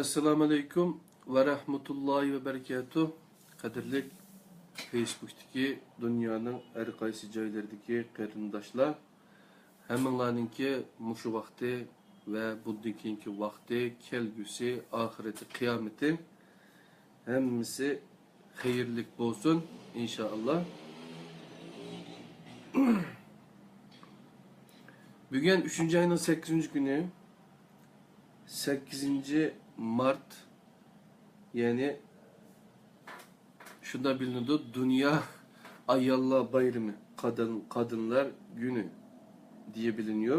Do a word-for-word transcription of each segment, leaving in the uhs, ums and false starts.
ئەسسالامۇئەلەيكۇم ۋە رەھمەتۇللاھى ۋە بەرىكاتۇھ. قەدىرلىك فېيسبۇكتىكى دۇنيانىڭ ھەر قايسى جايلىرىدىكى قېرىنداشلار، ھەممىڭلارنىڭكى مۇشۇ ۋاقتى ۋە بۇندىن كېيىنكى ۋاقتى، كەلگۈسى، ئاخىرىتى، قىيامىتى، ھەممىسى خەيرلىك بولسۇن، ئىنشائاللا. بۈگۈن ئۈچىنچى ئاينىڭ سەككىزىنچى كۈنى، سەككىزىنچى مارت، يەنى شۇنداق بىلىنىدۇ، دۇنيا ئاياللار بايرىمى، قادىن، قادىنلار كۈنى دېيە بىلىنىيو.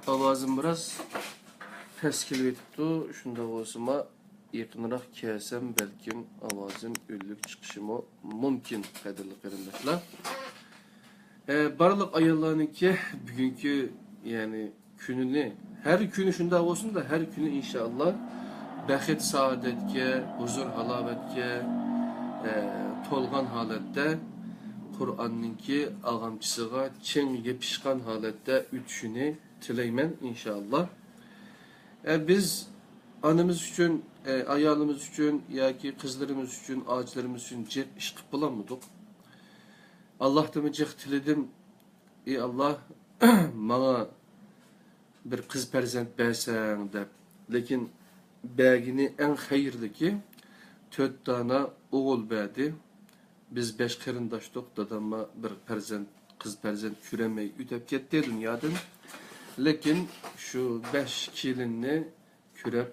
ئاۋازىم بىراز پەس كېلىۋېتىپتۇ. شۇنداق بولسىمۇ، يېقىنراق كەلسەم، بەلكىم ئاۋازىم ئۈنلۈك چىقىشىمۇ مۇمكىن، قەدىرلىك قېرىنداشلار. ئە، بارلىق ئاياللارنىڭكى بۈگۈنكى، يەنى كۈنىنى، ھەر كۈنى شۇنداق بولسۇن-دە، ھەر كۈنى ئىنشائاللا بەخت-سائادەتكە، ھۇزۇر-ھالاۋەتكە، ئە، تولغان ھالەتتە، قۇرئاننىڭكى ئاغامچىسىغا چىڭ يېپىشقان ھالەتتە ئۆتۈشىنى تىلەيمەن، ئىنشائاللا. ئە، بىز ئانىمىز ئۈچۈن، ئە، ئايالىمىز ئۈچۈن ياكى قىزلىرىمىز ئۈچۈن، ئاچىلىرىمىز ئۈچۈن جىق ئىش قىلىپ بولالمىدۇق. ئاللاھتىنمۇ جىق تىلىدىم، ئى ئاللاھ، ماڭا بىر قىز پەرزەنت بەرسەڭ دەپ. لېكىن بەرگىنى ئەڭ خەيرلىكى، تۆت دانە ئوغۇل بەردى. بىز بەش قېرىنداشتۇق، داداممۇ بىر پەرزەنت، قىز پەرزەنت كۆرەلمەي ئۆتۈپ كەتتى دۇنيادىن. لېكىن شۇ بەش كېلىننى كۆرۈپ،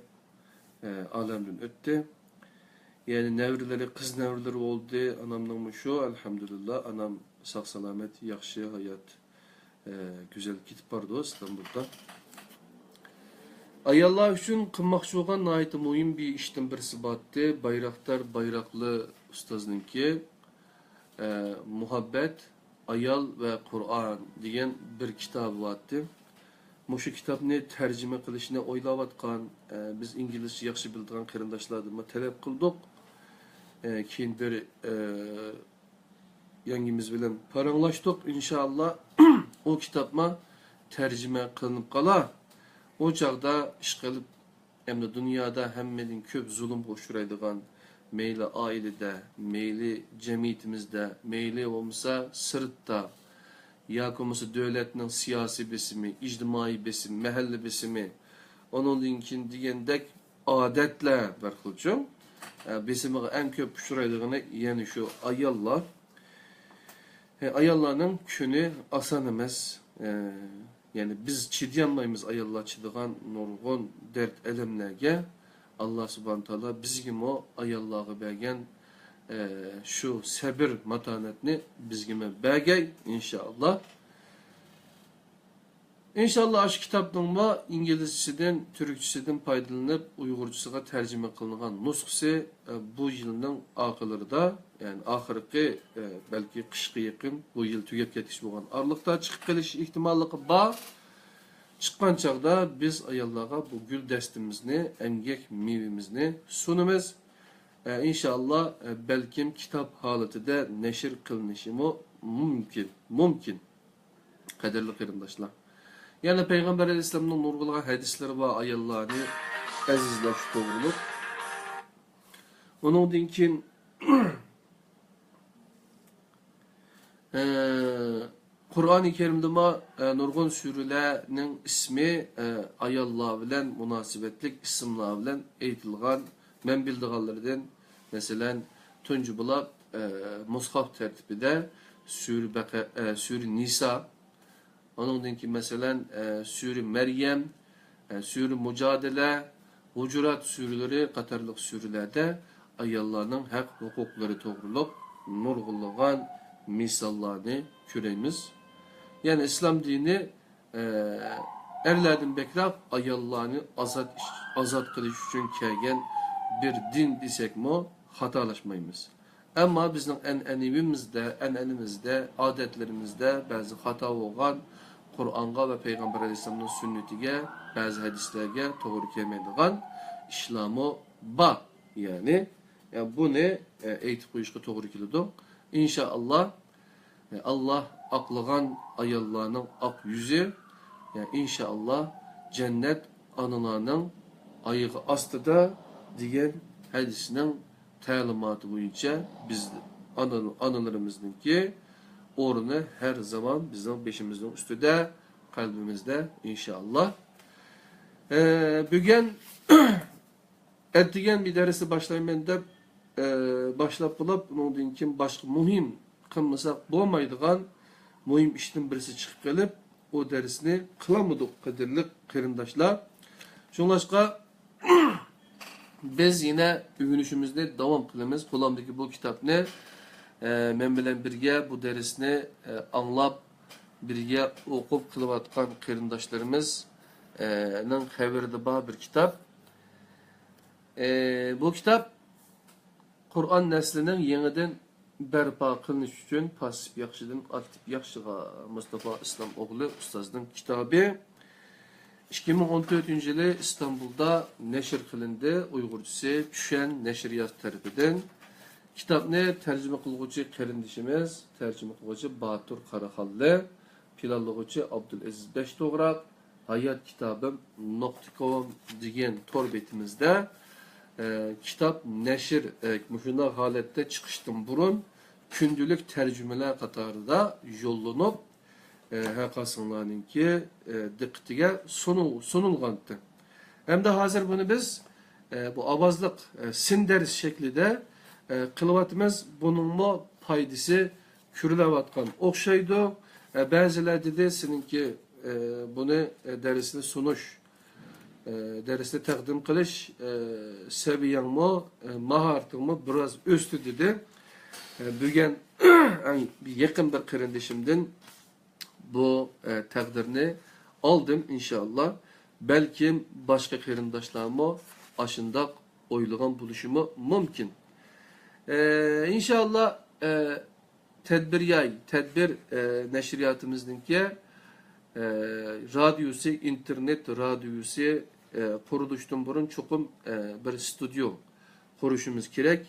ئە، ئالەمدىن ئۆتتى. يەنى نەۋرىلىرى، قىز نەۋرىلىرى بولدى. ئانامنىڭمۇ شۇ، ئەلھەمدۇلىللا، ئانام ساق-سالامەت، ياخشى ھايات، ئە، گۈزەل كېتىپ بارىدۇ ئىستانبۇلدا. ئاياللار ئۈچۈن قىلماقچى بولغان ناھايىتى مۇھىم بىر ئىشتىن بىرسى بارتتى. بايراقدار بايراقلى ئۇستازنىڭكى، ئە، مۇھەببەت، ئايال ۋە قۇرئان دېگەن بىر كىتابى بارتتى. مۇشۇ كىتابنى تەرجىمە قىلىشنى ئويلاۋاتقان، ئە، بىز ئىنگلىزچە ياخشى بىلىدىغان قېرىنداشلاردىنمۇ تەلەپ قىلدۇق. ئە، كېيىن بىر، ئە، يەڭگىمىز بىلەن پاراڭلاشتۇق. ئىنشائاللا، ئۇ كىتابمۇ تەرجىمە قىلىنىپ قالا. ئۇ چاغدا ئىشقىلىپ ئەمدى دۇنيادا ھەممىدىن كۆپ زۇلۇمغا ئۇچرايدىغان، مەيلى ئائىلىدە، مەيلى جەمئىيىتىمىزدە، مەيلى بولمىسا سىرتتا، ياكى بولمىسا دۆلەتنىڭ سىياسىي بېسىمى، ئىجتىمائىي بېسىمى، مەھەللە بېسىمى، ئۇنىڭدىن كېيىن دېگەندەك ئادەتلەر بىر خىلچۇ، ئە، بېسىمىغا ئەڭ كۆپ ئۇچرايدىغىنى يەنە شۇ ئاياللار. ئاياللارنىڭ كۈنى ئاسان ئەمەس. يەنى بىز چىدىيالمايمىز ئاياللار چىدىغان نۇرغۇن دەرد-ئەلەملەرگە. ئاللا سۇبھانە تائالا بىزگىمۇ ئاياللارغا بەرگەن، ئە، شۇ سەبىر-ماتانەتنى بىزگىمۇ بەرگەي، ئىنشائاللا. ئىنشاللا، ئاشۇ كىتابنىڭمۇ ئىنگلىزچىسىدىن، تۈركچىسىدىن پايدىلىنىپ، ئۇيغۇرچىسىغا تەرجىمە قىلىنغان نۇسخىسى، ئە، بۇ يىلنىڭ ئاخىرلىرىدا، يەنى ئاخىرقى، ئە، بەلكى قىشقا يېقىن، بۇ يىل تۈگەپ كەتكۈچى بولغان ئارىلىقتا چىقىپ قېلىش ئېھتىماللىقى بار. چىققان چاغدا بىز ئاياللارغا بۇ گۈل دەستىمىزنى، ئەمگەك مېۋىمىزنى سۇنىمىز. ئە، ئىنشاللا، ئە، بەلكىم كىتاب ھالىتىدە نەشر قىلىنىشىمۇ مۇمكىن، مۇمكىن. قەدىرلىك قېرىنداشلار، يەنە پەيغەمبەر ئەلەيھىسسالامنىڭ نۇرغۇنلىغان ھەدىسلىرى بار ئاياللارنى ئەزىزلەش توغرۇلۇق. ئۇنىڭدىن كېيىن، ئە، قۇرئانى كەرىمدىمۇ، ئە، نۇرغۇن سۈرىلەرنىڭ ئىسمى، ئە، ئاياللار بىلەن مۇناسىۋەتلىك ئىسىملار بىلەن ئېيتىلغان. مەن بىلىدىغانلىرىدىن، مەسىلەن، تۇنجى بولاپ، ئە، مۇسھاف تەرتىپىدە سۈرە بەقە-، ئە، سۈرە نىسا، ئۇنىڭدىن كېيىن، مەسىلەن، ئە، سۈرە مەريەم، ئە، سۈرە مۇجادىلە، ھۇجۇرات سۈرىلىرى قاتارلىق سۈرىلەردە ئاياللارنىڭ ھەق ھوقۇقلىرى توغرۇلۇق نۇرغۇنلىغان مىساللارنى كۆرەيمىز. يەنى ئىسلام دىنى ئەرلەردىن بەكرەك ئاياللارنى ئازاد، ئازاد قىلىش ئۈچۈن كەلگەن بىر دىن دېسەكمۇ خاتالاشمايمىز. ئەمما بىزنىڭ ئەنئەنىۋىمىزدە، ئەنئەنىمىزدە، ئادەتلىرىمىزدە بەزى خاتا بولغان، قۇرئانغا ۋە پەيغەمبەر ئەلەيھىسسالامنىڭ سۈننىتىگە، بەزى ھەدىسلەرگە توغرا كەلمەيدىغان ئىشلارمۇ بار. يەنى، يا، بۇنى، ئە، ئېيتىپ قويۇشقا توغرا كېلىدۇ. ئىنشائاللا، ئاللا ئاقلىغان ئاياللارنىڭ ئاق يۈزى، يا ئىنشائاللا جەننەت ئانىلارنىڭ ئايىغى ئاستىدا دېگەن ھەدىسنىڭ تەلىماتى بويىچە بىز ئانا-، ئانىلىرىمىزنىڭكى ئورنى ھەر زامان بىزنىڭ بېشىمىزنىڭ ئۈستىدە، قەلبىمىزدە ئىنشائاللا. ئە، بۈگۈن ئەتىگەن بىر دەرسنى باشلايمەن دەپ، ئە، باشلاپ بولۇپ، ئۇنىڭدىن كېيىن باشقا مۇھىم قىلمىساق بولمايدىغان مۇھىم ئىشتىن بىرسى چىقىپ قېلىپ، ئۇ دەرسنى قىلالمىدۇق، قەدىرلىك قېرىنداشلار. شۇڭلاشقا، بىز يەنە ئۆگىنىشىمىزنى داۋام قىلىمىز. قولۇمدىكى بۇ كىتابنى، ئە، مەن بىلەن بىرگە بۇ دەرسنى، ئە، ئاڭلاپ، بىرگە ئوقۇپ قىلىۋاتقان قېرىنداشلىرىمىز، ئە، نىڭ خەۋىرىدە بار بىر كىتاب. ئە، بۇ كىتاب قۇرئان نەسلىنىڭ يېڭىدىن بەرپا قىلىنىش ئۈچۈن پاسسىپ ياخشىدىن ئاكتىپ ياخشىغا، مۇستافا ئىسلام ئوغلى ئۇستازنىڭ كىتابى. ئىككى مىڭ ئون تۆتىنچى يىلى ئىستانبۇلدا نەشر قىلىندى. ئۇيغۇرچىسى چۈشەن نەشرىيات تەرىپىدىن. كىتابنى تەرجىمە قىلغۇچى قېرىندىشىمىز، تەرجىمە قىلغۇچى باتۇر قاراخانلى، پىلانلىغۇچى ئابدۇلئەزىز بەشتوغراق، ھايات كىتابىم نۇقتا كوم دېگەن تور بېتىمىزدە، ئە، كىتاب نەشر، ئە، مۇشۇنداق ھالەتتە چىقىشتىن بۇرۇن كۈندىلىك تەرجىمىلەر قاتارىدا يوللىنىپ، ئە، ھەرقايسىڭلارنىڭكى، ئە، دىققىتىگە سۇنۇ-، سۇنۇلغانتى. ھەمدە ھازىر بۇنى بىز، ئە، بۇ ئاۋازلىق، ئە، سىن دەرس شەكلىدە، ئە، قىلىۋاتىمىز. بۇنىڭمۇ پايدىسى كۆرۈلۈۋاتقان ئوخشايدۇ. ئە، بەزىلەر دېدى، سېنىڭكى، ئە، بۇنى، ئە، دەرسنى سۇنۇش، ئە، دەرسنى تەقدىم قىلىش، ئە، سەۋىيەڭمۇ، ئە، ماھارىتىڭمۇ بىراز ئۆستى دېدى. ئە، بۈگۈن ئەڭ يېقىن بىر قېرىندىشىمدىن بۇ، ئە، تەقدىرنى ئالدىم، ئىنشائاللا. بەلكىم باشقا قېرىنداشلارمۇ ئاشۇنداق ئويلىغان بولۇشىمۇ مۇمكىن. ئە، ئىنشائاللا، ئە، تەدبىر ياي، تەدبىر، ئە، نەشرىياتىمىزنىڭكى، ئە، رادىيوسى، ئىنتېرنېت رادىيوسى، ئە، قۇرۇلۇشتىن بۇرۇن چوقۇم، ئە، بىر ستۇدىيو قۇرۇشىمىز كېرەك.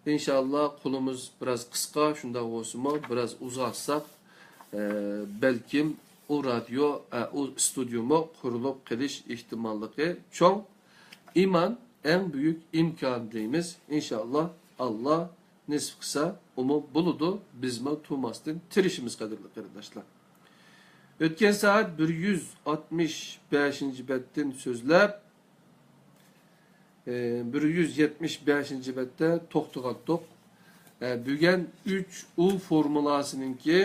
ئىنشائاللا، قولىمىز بىراز قىسقا، شۇنداق بولسىمۇ، بىراز ئۇزارتساق، ئە، بەلكىم ئۇ رادىيو، ئە، ئۇ ستۇدىيومۇ قۇرۇلۇپ قېلىش ئېھتىماللىقى چوڭ. ئىمان ئەڭ بۈيۈك ئىمكان دەيمىز. ئىنشائاللا، ئاللا نېسىپ قىلسا، ئۇمۇ بولىدۇ. بىزمۇ تۇماستىن تىرىشىمىز، قەدىرلىك قېرىنداشلار. ئۆتكەن سائەت بىر يۈز ئاتمىش بەشىنچى بەتتىن سۆزلەپ، ئى، بىر يۈز يەتمىش بەشىنچى بەتتە توختىغانتۇق. ئە، بۈگۈن ئۈچ ئۇ فورمۇلاسىنىڭكى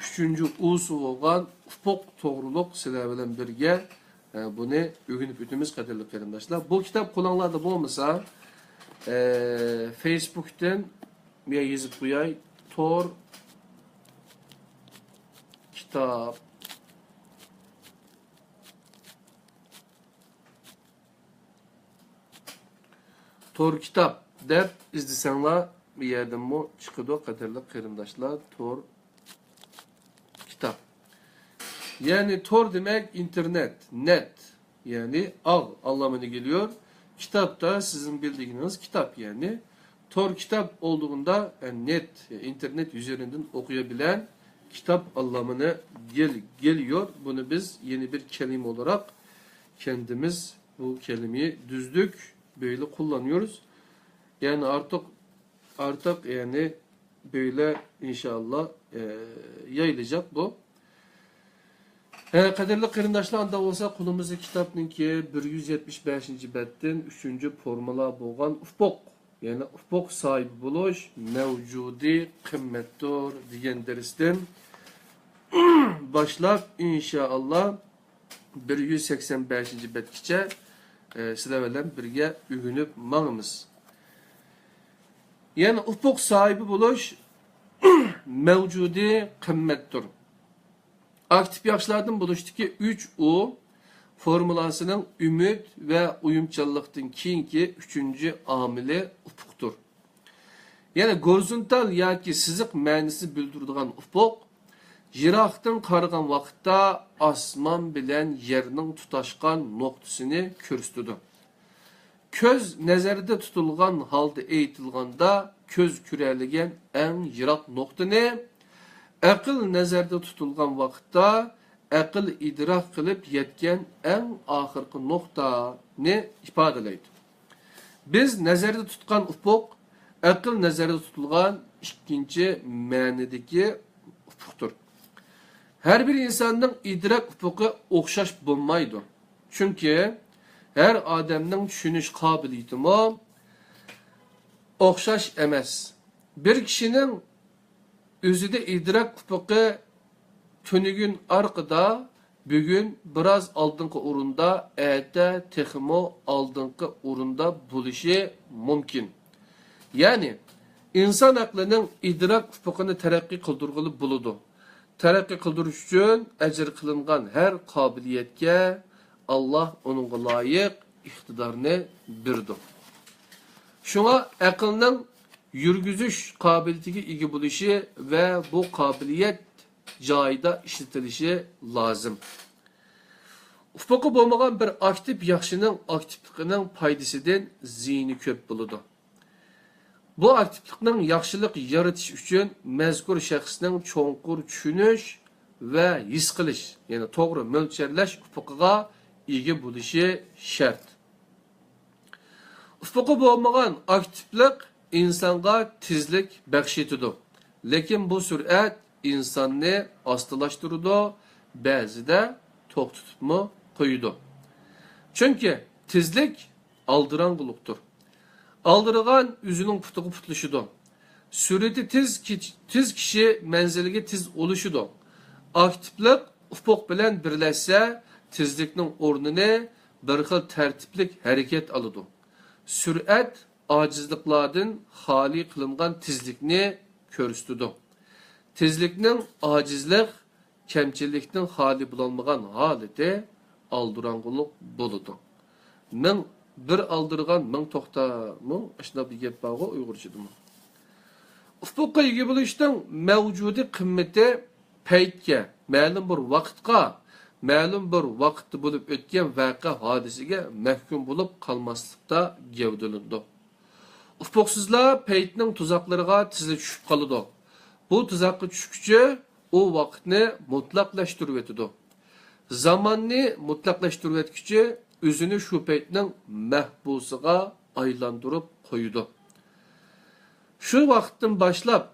ئۈچىنچى ئۇسى بولغان ئۇپۇق توغرۇلۇق سىلەر بىلەن بىرگە، ئە، بۇنى ئۆگىنىپ ئۆتىمىز، قەدىرلىك قېرىنداشلار. بۇ كىتاب قولۇڭلاردا بولمىسا، ئە، فېيسبۇكتىن مەن يېزىپ قوياي، تور كىتاب. تور كىتاب دەپ ئىزدىسەڭلار، بۇ يەردىنمۇ چىقىدۇ، قەدىرلىك قېرىنداشلار. تور كىتاب. يەنى تور دېمەك ئىنتېرنېت، نېت. يەنى ئاغ ئانلامىنى گېلىيور. كىتاب دا سىزنىڭ بىلدىگىنىڭىز كىتاب، يەنى تور كىتاب ئولدۇغۇندا، ئە، نېت، ئىنتېرنېت يۈزلىرىدىن ئوقۇيابىلەن كىتاب ئانلامىنى گېل-، گېلىيور. بۇنى بىز يەنە بىر كەلىمە ئولاراق كەندىمىز بۇ كەلىمىنى دۈزدۈك، بۆيلە قوللانيورۇز. يەنى ئارتۇق، ئارتۇق، يەنى بۆيلە ئىنشائاللا، ئە، يايلىجاق بۇ. ھە، قەدىرلىك قېرىنداشلار، ئاندا بولسا قولىمىزدا كىتابنىڭكى بىر يۈز يەتمىش بەشىنچى بەتتىن ئۈچىنچى فورمۇلا بولغان ئۇپۇق، يەنى ئۇپۇق ساھىبى بولۇش، مەۋجۇدىي قىممەتتۇر دېگەن دەرستىن باشلاپ، ئىنشائاللا، بىر يۈز سەكسەن بەشىنچى بەتكىچە، ئە، سىلەر بىلەن بىرگە ئۆگىنىپ ماڭىمىز. يەنى ئۇپۇق ساھىبى بولۇش مەۋجۇدىي قىممەتتۇر. ئاكتىپ ياخشىلاردىن بولۇشتىكى ئۈچ ئۇ فورمۇلاسىنىڭ ئۈمىد ۋە ئويۇمچانلىقتىن كېيىنكى ئۈچىنچى ئامىلى ئۇپۇقتۇر. يەنى گورىزونتال ياكى سىزىق مەنىسىنى بىلدۈرىدىغان ئۇپۇق، يىراقتىن قارىغان ۋاقىتتا ئاسمان بىلەن يەرنىڭ تۇتاشقان نۇقتىسىنى كۆرسىتىدۇ. كۆز نەزەردە تۇتۇلغان ھالدا ئېيتىلغاندا، كۆز كۆرەلىگەن ئەڭ يىراق نۇقتىنى، ئەقىل نەزەردە تۇتۇلغان ۋاقىتتا ئەقىل ئىدراك قىلىپ يەتكەن ئەڭ ئاخىرقى نۇقتانى ئىپادىلەيدۇ. بىز نەزەردە تۇتقان ئۇپۇق ئەقىل نەزەردە تۇتۇلغان ئىككىنچى مەنىدىكى ئۇپۇقتۇر. ھەر بىر ئىنساننىڭ ئىدراك ئۇپۇقى ئوخشاش بولمايدۇ. چۈنكى ھەر ئادەمنىڭ چۈشىنىش قابىلىيىتىمۇ ئوخشاش ئەمەس. بىر كىشىنىڭ ئۆزىدە ئىدراك ئۇپۇقى تۈنۈگۈن ئارقىدا، بۈگۈن بىراز ئالدىنقى ئورۇندا، ئەتە تېخىمۇ ئالدىنقى ئورۇندا بولۇشى مۇمكىن. يەنى، ئىنسان ئەقلىنىڭ ئىدراك ئۇپۇقىنى تەرەققىي قىلدۇرغىلى بولىدۇ. تەرەققىي قىلدۇرۇش ئۈچۈن ئەجىر قىلىنغان ھەر قابىلىيەتكە ئاللاھ ئۇنىڭغا لايىق ئىقتىدارنى بېرىدۇ. شۇڭا ئەقىلنىڭ يۈرگۈزۈش قابىلىيىتىگە ئىگە بولۇشى ۋە بۇ قابىلىيەت جايىدا ئىشلىتىلىشى لازىم. ئۇپۇقى بولمىغان بىر ئاكتىپ ياخشىنىڭ ئاكتىپلىقىنىڭ پايدىسىدىن زىيىنى كۆپ بولىدۇ. بۇ ئاكتىپلىقنىڭ ياخشىلىق يارىتىش ئۈچۈن مەزكۇر شەخسنىڭ چوڭقۇر چۈشىنىش ۋە ھېس قىلىش، يەنى توغرا مۆلچەرلەش ئۇپۇقىغا ئىگە بولۇشى شەرت. ئۇپۇقى بولمىغان ئاكتىپلىق ئىنسانغا تېزلىك بەخش ئېتىدۇ، لېكىن بۇ سۈرئەت ئىنساننى ئاستىلاشتۇرىدۇ، بەزىدە توختىتىپمۇ قويىدۇ. چۈنكى تېزلىك ئالدىراڭغۇلۇقتۇر. ئالدىرىغان ئۆزىنىڭ پۇتىغا پۇتلىشىدۇ. سۈرئىتى تېز كىچ-، تېز كىشى مەنزىلگە تېز ئۇلىشىدۇ. ئاكتىپلىق ئۇپۇق بىلەن بىرلەشسە، تېزلىكنىڭ ئورنىنى بىر خىل تەرتىپلىك ھەرىكەت ئالىدۇ. سۈرئەت ئاجىزلىقلاردىن خالىي قىلىنغان تېزلىكنى كۆرسىتىدۇ. تېزلىكنىڭ ئاجىزلىق، كەمچىلىكتىن خالىي بولالمىغان ھالىتى ئالدىراڭغۇلۇق بولىدۇ. مىڭ بىر ئالدىرىغان، مىڭ توختارمۇ؟ ئاشۇنداق بىر گەپ بارغۇ ئۇيغۇرچىدىمۇ. ئۇپۇققا ئىگە بولۇشنىڭ مەۋجۇدىي قىممىتى پەيتكە، مەلۇم بىر ۋاقىتقا، مەلۇم بىر ۋاقىتتا بولۇپ ئۆتكەن ۋەقە ھادىسىگە مەھكۇم بولۇپ قالماسلىقتا گەۋدىلىنىدۇ. ئۇپۇقسىزلار پەيتنىڭ تۇزاقلىرىغا تېزلا چۈشۈپ قالىدۇ. بۇ تۇزاققا چۈشكۈچە ئۇ ۋاقىتنى مۇتلەقلەشتۈرۈۋېتىدۇ. زاماننى مۇتلەقلەشتۈرۈۋەتكۈچى ئۆزىنى شۇ پەيتنىڭ مەھبۇسىغا ئايلاندۇرۇپ قويىدۇ. شۇ ۋاقىتتىن باشلاپ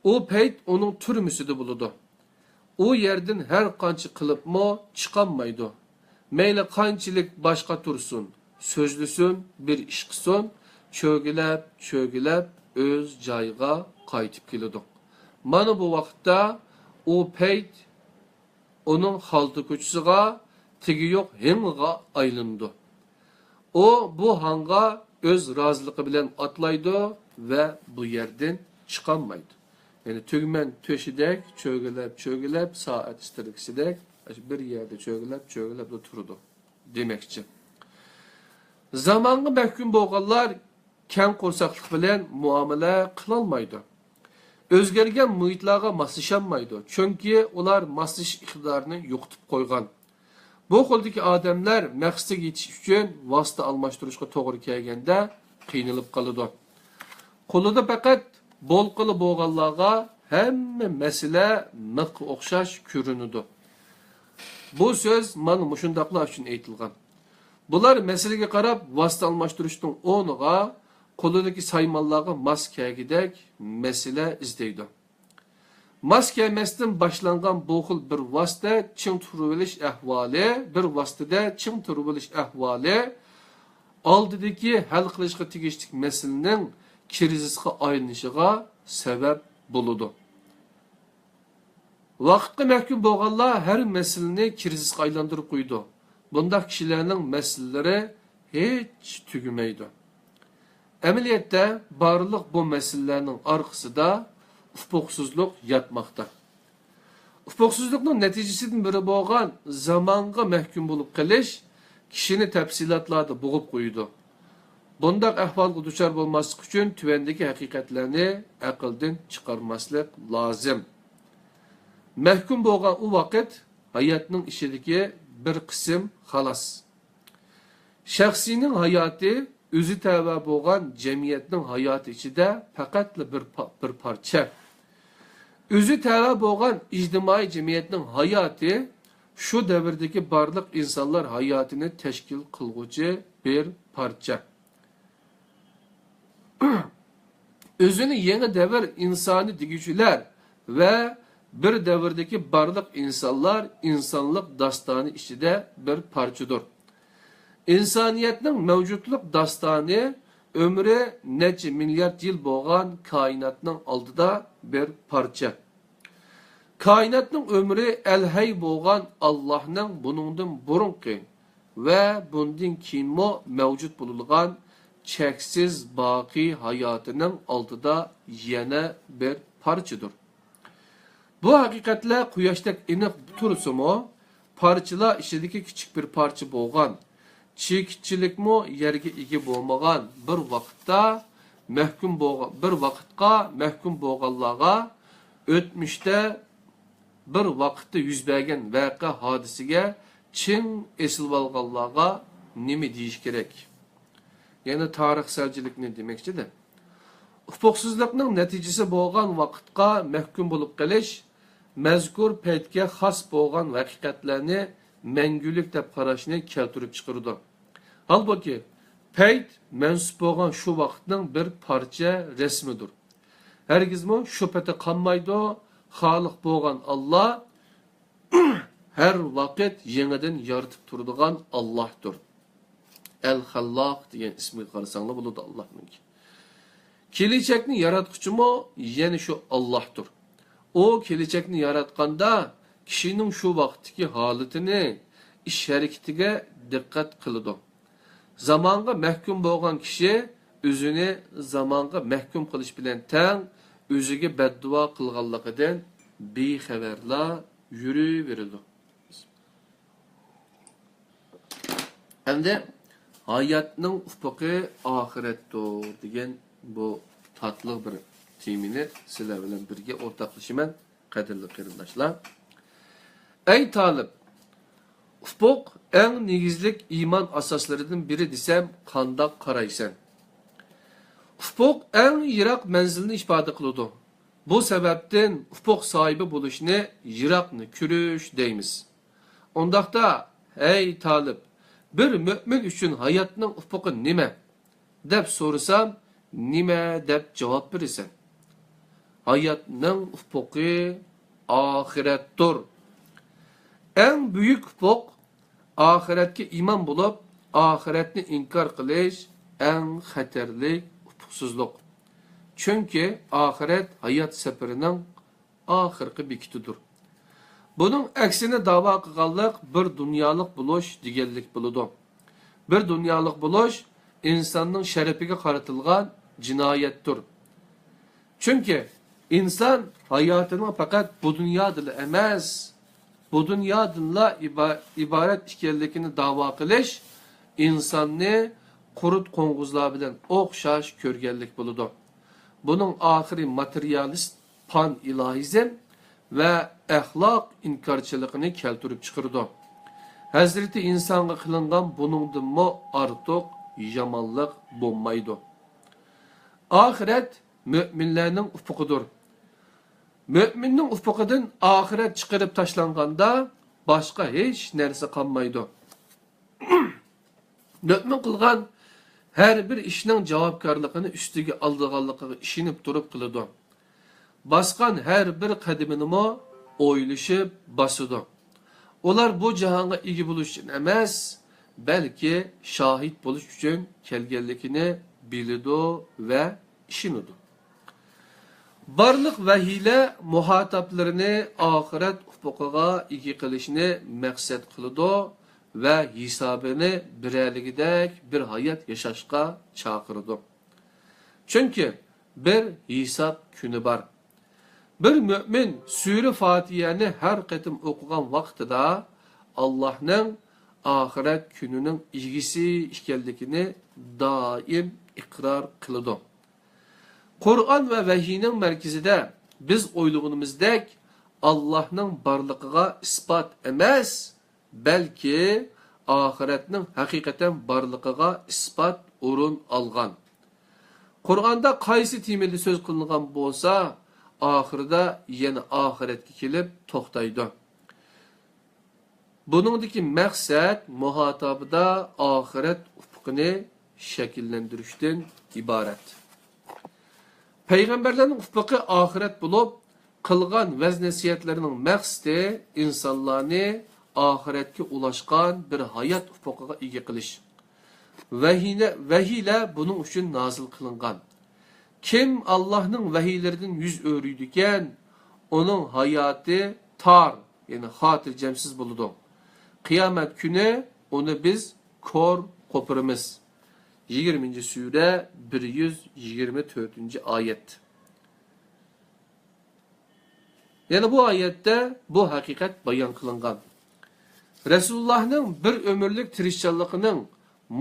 ئۇ پەيت ئۇنىڭ تۈرمىسىدە بولىدۇ. ئۇ يەردىن ھەر قانچە قىلىپمۇ چىقالمايدۇ. مەيلى قانچىلىك باش قاتۇرسۇن، سۆزلىسۇن، بىر ئىش قىلسۇن، چۆگىلەپ، چۆگىلەپ ئۆز جايىغا قايتىپ كېلىدۇ. مانا بۇ ۋاقىتتا ئۇ پەيت ئۇنىڭ خالتا كوچىسىغا، تېگى يوق ھېڭىغا ئايلىنىدۇ. ئۇ بۇ ھاڭغا ئۆز رازىلىقى بىلەن ئاتلايدۇ ۋە بۇ يەردىن چىقالمايدۇ. يەنى تۈگمەن تۆشىدەك چۆگىلەپ، چۆگىلەپ، سائەت ئىسترېلكىسىدەك بىر يەردە چۆگىلەپ، چۆگىلەپلا تۇرىدۇ دېمەكچى. زامانغا مەھكۇم بولغانلار كەڭ قورساقلىق بىلەن مۇئامىلە قىلالمايدۇ. ئۆزگەرگەن مۇھىتلارغا ماسلىشالمايدۇ، چۈنكى ئۇلار ماسلىشىش ئىقتىدارىنى يوقىتىپ قويغان. بۇ خىلدىكى ئادەملەر مەقسىتىگە يېتىش ئۈچۈن ۋاسىتە ئالماشتۇرۇشقا توغرا كەلگەندە قىينىلىپ قالىدۇ. قولىدا پەقەت بولقىلى بولغانلارغا ھەممە مەسىلە مىخقا ئوخشاش كۆرۈنىدۇ. بۇ سۆز مانا مۇشۇنداقلار ئۈچۈن ئېيتىلغان. بۇلار مەسىلىگە قاراپ ۋاسىتە ئالماشتۇرۇشنىڭ ئورنىغا قولىدىكى سايمانلارغا ماس كەلگۈدەك مەسىلە ئىزدەيدۇ. ماس كەلمەستىن باشلانغان بۇ خىل بىر ۋاسىتە چىڭ تۇرۇۋېلىش ئەھۋالى، بىر ۋاسىتىدە چىڭ تۇرۇۋېلىش ئەھۋالى ئالدىدىكى ھەل قىلىشقا تېگىشلىك مەسىلىنىڭ كىرىزىسقا ئايلىنىشىغا سەۋەب بولىدۇ. ۋاقىتقا مەھكۇم بولغانلار ھەر مەسىلىنى كىرىزىسقا ئايلاندۇرۇپ قويىدۇ. بۇنداق كىشىلەرنىڭ مەسىلىلىرى ھېچ تۈگىمەيدۇ. ئەمەلىيەتتە، بارلىق بۇ مەسىلىلەرنىڭ ئارقىسىدا ئۇپۇقسىزلىق ياتماقتا. ئۇپۇقسىزلىقنىڭ نەتىجىسىدىن بىرى بولغان زامانغا مەھكۇم بولۇپ قېلىش كىشىنى تەپسىلاتلاردا بوغۇپ قويىدۇ. بۇنداق ئەھۋالغا دۇچار بولماسلىق ئۈچۈن تۆۋەندىكى ھەقىقەتلەرنى ئەقىلدىن چىقارماسلىق لازىم. مەھكۇم بولغان ئۇ ۋاقىت ھاياتنىڭ ئىچىدىكى بىر قىسىم، خالاس. شەخسىينىڭ ھاياتى ئۆزى تەۋە بولغان جەمئىيەتنىڭ ھاياتى ئىچىدە پەقەتلا بىر پا-، بىر پارچە. ئۆزى تەۋە بولغان ئىجتىمائىي جەمئىيەتنىڭ ھاياتى شۇ دەۋردىكى بارلىق ئىنسانلار ھاياتىنى تەشكىل قىلغۇچى بىر پارچە. ئۆزىنى يېڭى دەۋر ئىنسانى دېگۈچىلەر ۋە بىر دەۋردىكى بارلىق ئىنسانلار ئىنسانلىق داستانى ئىچىدە بىر پارچىدۇر. ئىنسانىيەتنىڭ مەۋجۇتلۇق داستانى ئۆمرى نەچچە مىليارد يىل بولغان كائىناتنىڭ ئالدىدا بىر پارچە. كائىناتنىڭ ئۆمرى ئەلھەي بولغان ئاللاھنىڭ بۇنىڭدىن بۇرۇنقى ۋە بۇندىن كېيىنمۇ مەۋجۇت بولىدىغان چەكسىز باقىي ھاياتىنىڭ ئالدىدا يەنە بىر پارچىدۇر. بۇ ھەقىقەتلەر قۇياشتەك ئېنىق تۇرسىمۇ، پارچىلار ئىچىدىكى كىچىك بىر پارچە بولغان، چېكىتچىلىكمۇ يەرگە ئىگە بولمىغان بىر ۋاقىتتا مەھكۇم بولغان، بىر ۋاقىتقا مەھكۇم بولغانلارغا ئۆتمۈشتە بىر ۋاقىتتا يۈز بەرگەن ۋەقە ھادىسىگە چىڭ ئېسىلىۋالغانلارغا نېمە دېيىش كېرەك؟ يەنى تارىخسەلچىلىكنى دېمەكچىدە. ئۇپۇقسىزلىقنىڭ نەتىجىسى بولغان ۋاقىتقا مەھكۇم بولۇپ قېلىش، مەزكۇر پەيتكە خاس بولغان ھەقىقەتلەرنى مەڭگۈلۈك دەپ قاراشنى كەلتۈرۈپ چىقىرىدۇ. ھالبۇكى، پەيت مەنسۇپ بولغان شۇ ۋاقىتنىڭ بىر پارچە رەسمىدۇر. ھەرگىزمۇ شۇ پېتى قالمايدۇ، خالىق بولغان ئاللا ھەر ۋاقىت يېڭىدىن يارىتىپ تۇرىدىغان ئاللاھتۇر. ئەل خەللاق دېگەن ئىسمىگە قارىساڭلار بولىدۇ ئاللاھنىڭكى. كېلىچەكنى ياراتقۇچىمۇ يەنە شۇ ئاللاھتۇر. ئۇ كېلىچەكنى ياراتقاندا كىشىنىڭ شۇ ۋاقىتتىكى ھالىتىنى، ئىش ھەرىكىتىگە دىققەت قىلىدۇ. زامانغا مەھكۇم بولغان كىشى ئۆزىنى زامانغا مەھكۇم قىلىش بىلەن تەڭ ئۆزىگە بەددۇئا قىلغانلىقىدىن بىخەۋەرلا يۈرۈۋېرىدۇ. ئەمدى ھاياتنىڭ ئۇپۇقى ئاخىرەتتۇر دېگەن بۇ تاتلىق بىر تېمىنى سىلەر بىلەن بىرگە ئورتاقلىشىمەن، قەدىرلىك قېرىنداشلار. ئەي تالىپ، ئۇپۇق ئەڭ نېگىزلىك ئىمان ئاساسلىرىدىن بىرى دېسەم قانداق قارايسەن؟ ئۇپۇق ئەڭ يىراق مەنزىلنى ئىپادە قىلىدۇ. بۇ سەۋەبتىن ئۇپۇق ساھىبى بولۇشنى يىراقنى كۆرۈش دەيمىز. ئۇنداقتا، ھەي تالىپ، بىر مۆمىن ئۈچۈن ھاياتنىڭ ئۇپۇقى نېمە؟ دەپ سورىسام، نېمە دەپ جاۋاب بېرىسەن؟ ھاياتنىڭ ئۇپۇقى ئاخىرەتتۇر. ئەڭ بۈيۈك ئۇپۇق ئاخىرەتكە ئىمان بولۇپ، ئاخىرەتنى ئىنكار قىلىش ئەڭ خەتەرلىك ئۇپۇقسىزلىق. چۈنكى ئاخىرەت ھايات سەپىرىنىڭ ئاخىرقى بېكىتىدۇر. بۇنىڭ ئەكسىنى داۋا قىلغانلىق بىر دۇنيالىق بولۇش دېگەنلىك بولىدۇ. بىر دۇنيالىق بولۇش ئىنساننىڭ شەرىپىگە قارىتىلغان جىنايەتتۇر. چۈنكى ئىنسان ھاياتىنىڭ پەقەت بۇ دۇنيادىلا ئەمەس، بۇ دۇنيادىنلا ئىبا-، ئىبارەت ئىكەنلىكىنى داۋا قىلىش ئىنساننى قۇرت قوڭغۇزلار بىلەن ئوخشاش كۆرگەنلىك بولىدۇ. بۇنىڭ ئاخىرى ماتېرىيالىست پان ئىلاھىزم ۋە ئەخلاق ئىنكارچىلىقىنى كەلتۈرۈپ چىقىرىدۇ. ھەزرىتى ئىنسانغا قىلىنغان بۇنىڭدىنمۇ ئارتۇق يامانلىق بولمايدۇ. ئاخىرەت مۆمىنلەرنىڭ ئۇپۇقىدۇر. مۆمىننىڭ ئۇپۇقىدىن ئاخىرەت چىقىرىپ تاشلانغاندا، باشقا ھېچ نەرسە قالمايدۇ. مۆمىن قىلغان ھەر بىر ئىشنىڭ جاۋابكارلىقىنى ئۈستىگە ئالىدىغانلىقىغا ئىشىنىپ تۇرۇپ قىلىدۇ. باسقان ھەر بىر قەدىمىنىمۇ ئويلىشىپ باسىدۇ. ئۇلار بۇ جاھانغا ئىگە بولۇش ئۈچۈن ئەمەس، بەلكى شاھىت بولۇش ئۈچۈن كەلگەنلىكىنى بىلىدۇ ۋە ئىشىنىدۇ. بارلىق ۋەھىيلەر مۇخاتابلىرىنى ئاخىرەت ئۇپۇقىغا ئىگە قىلىشنى مەقسەت قىلىدۇ ۋە ھېسابىنى بېرەلىگۈدەك بىر ھايات ياشاشقا چاقىرىدۇ. چۈنكى بىر ھېساب كۈنى بار. بىر مۆمىن سۈرە فاتىھەنى ھەر قېتىم ئوقۇغان ۋاقتىدا ئاللاھنىڭ ئاخىرەت كۈنىنىڭ ئىگىسى ئىكەنلىكىنى دائىم ئىقرار قىلىدۇ. قۇرئان ۋە ۋەھىينىڭ مەركىزىدە بىز ئويلىغىنىمىزدەك ئاللاھنىڭ بارلىقىغا ئىسپات ئەمەس، بەلكى ئاخىرەتنىڭ ھەقىقەتەن بارلىقىغا ئىسپات ئورۇن ئالغان. قۇرئاندا قايسى تېمىدا سۆز قىلىنغان بولسا، ئاخىرىدا يەنە ئاخىرەتكە كېلىپ توختايدۇ. بۇنىڭدىكى مەقسەت مۇھاتابىدا ئاخىرەت ئۇپۇقىنى شەكىللەندۈرۈشتىن ئىبارەت. پەيغەمبەرلەرنىڭ ئۇپۇقى ئاخىرەت بولۇپ، قىلغان ۋەز-نەسىھەتلىرىنىڭ مەقسىتى ئىنسانلارنى ئاخىرەتكە ئۇلاشقان بىر ھايات ئۇپۇقىغا ئىگە قىلىش. ۋەھىينى-، ۋەھىيلەر بۇنىڭ ئۈچۈن نازىل قىلىنغان. كىم ئاللاھنىڭ ۋەھىيلىرىدىن يۈز ئۆرۈيدىكەن، ئۇنىڭ ھاياتى تار، يەنى خاتىرجەمسىز بولىدۇ. قىيامەت كۈنى ئۇنى بىز كور قوپۇرىمىز. يىگىرمىنچى سۈرە، بىر يۈز يىگىرمە تۆتىنچى ئايەت. يەنە بۇ ئايەتتە بۇ ھەقىقەت بايان قىلىنغان. رەسۇلۇللاھنىڭ بىر ئۆمۈرلۈك تىرىشچانلىقىنىڭ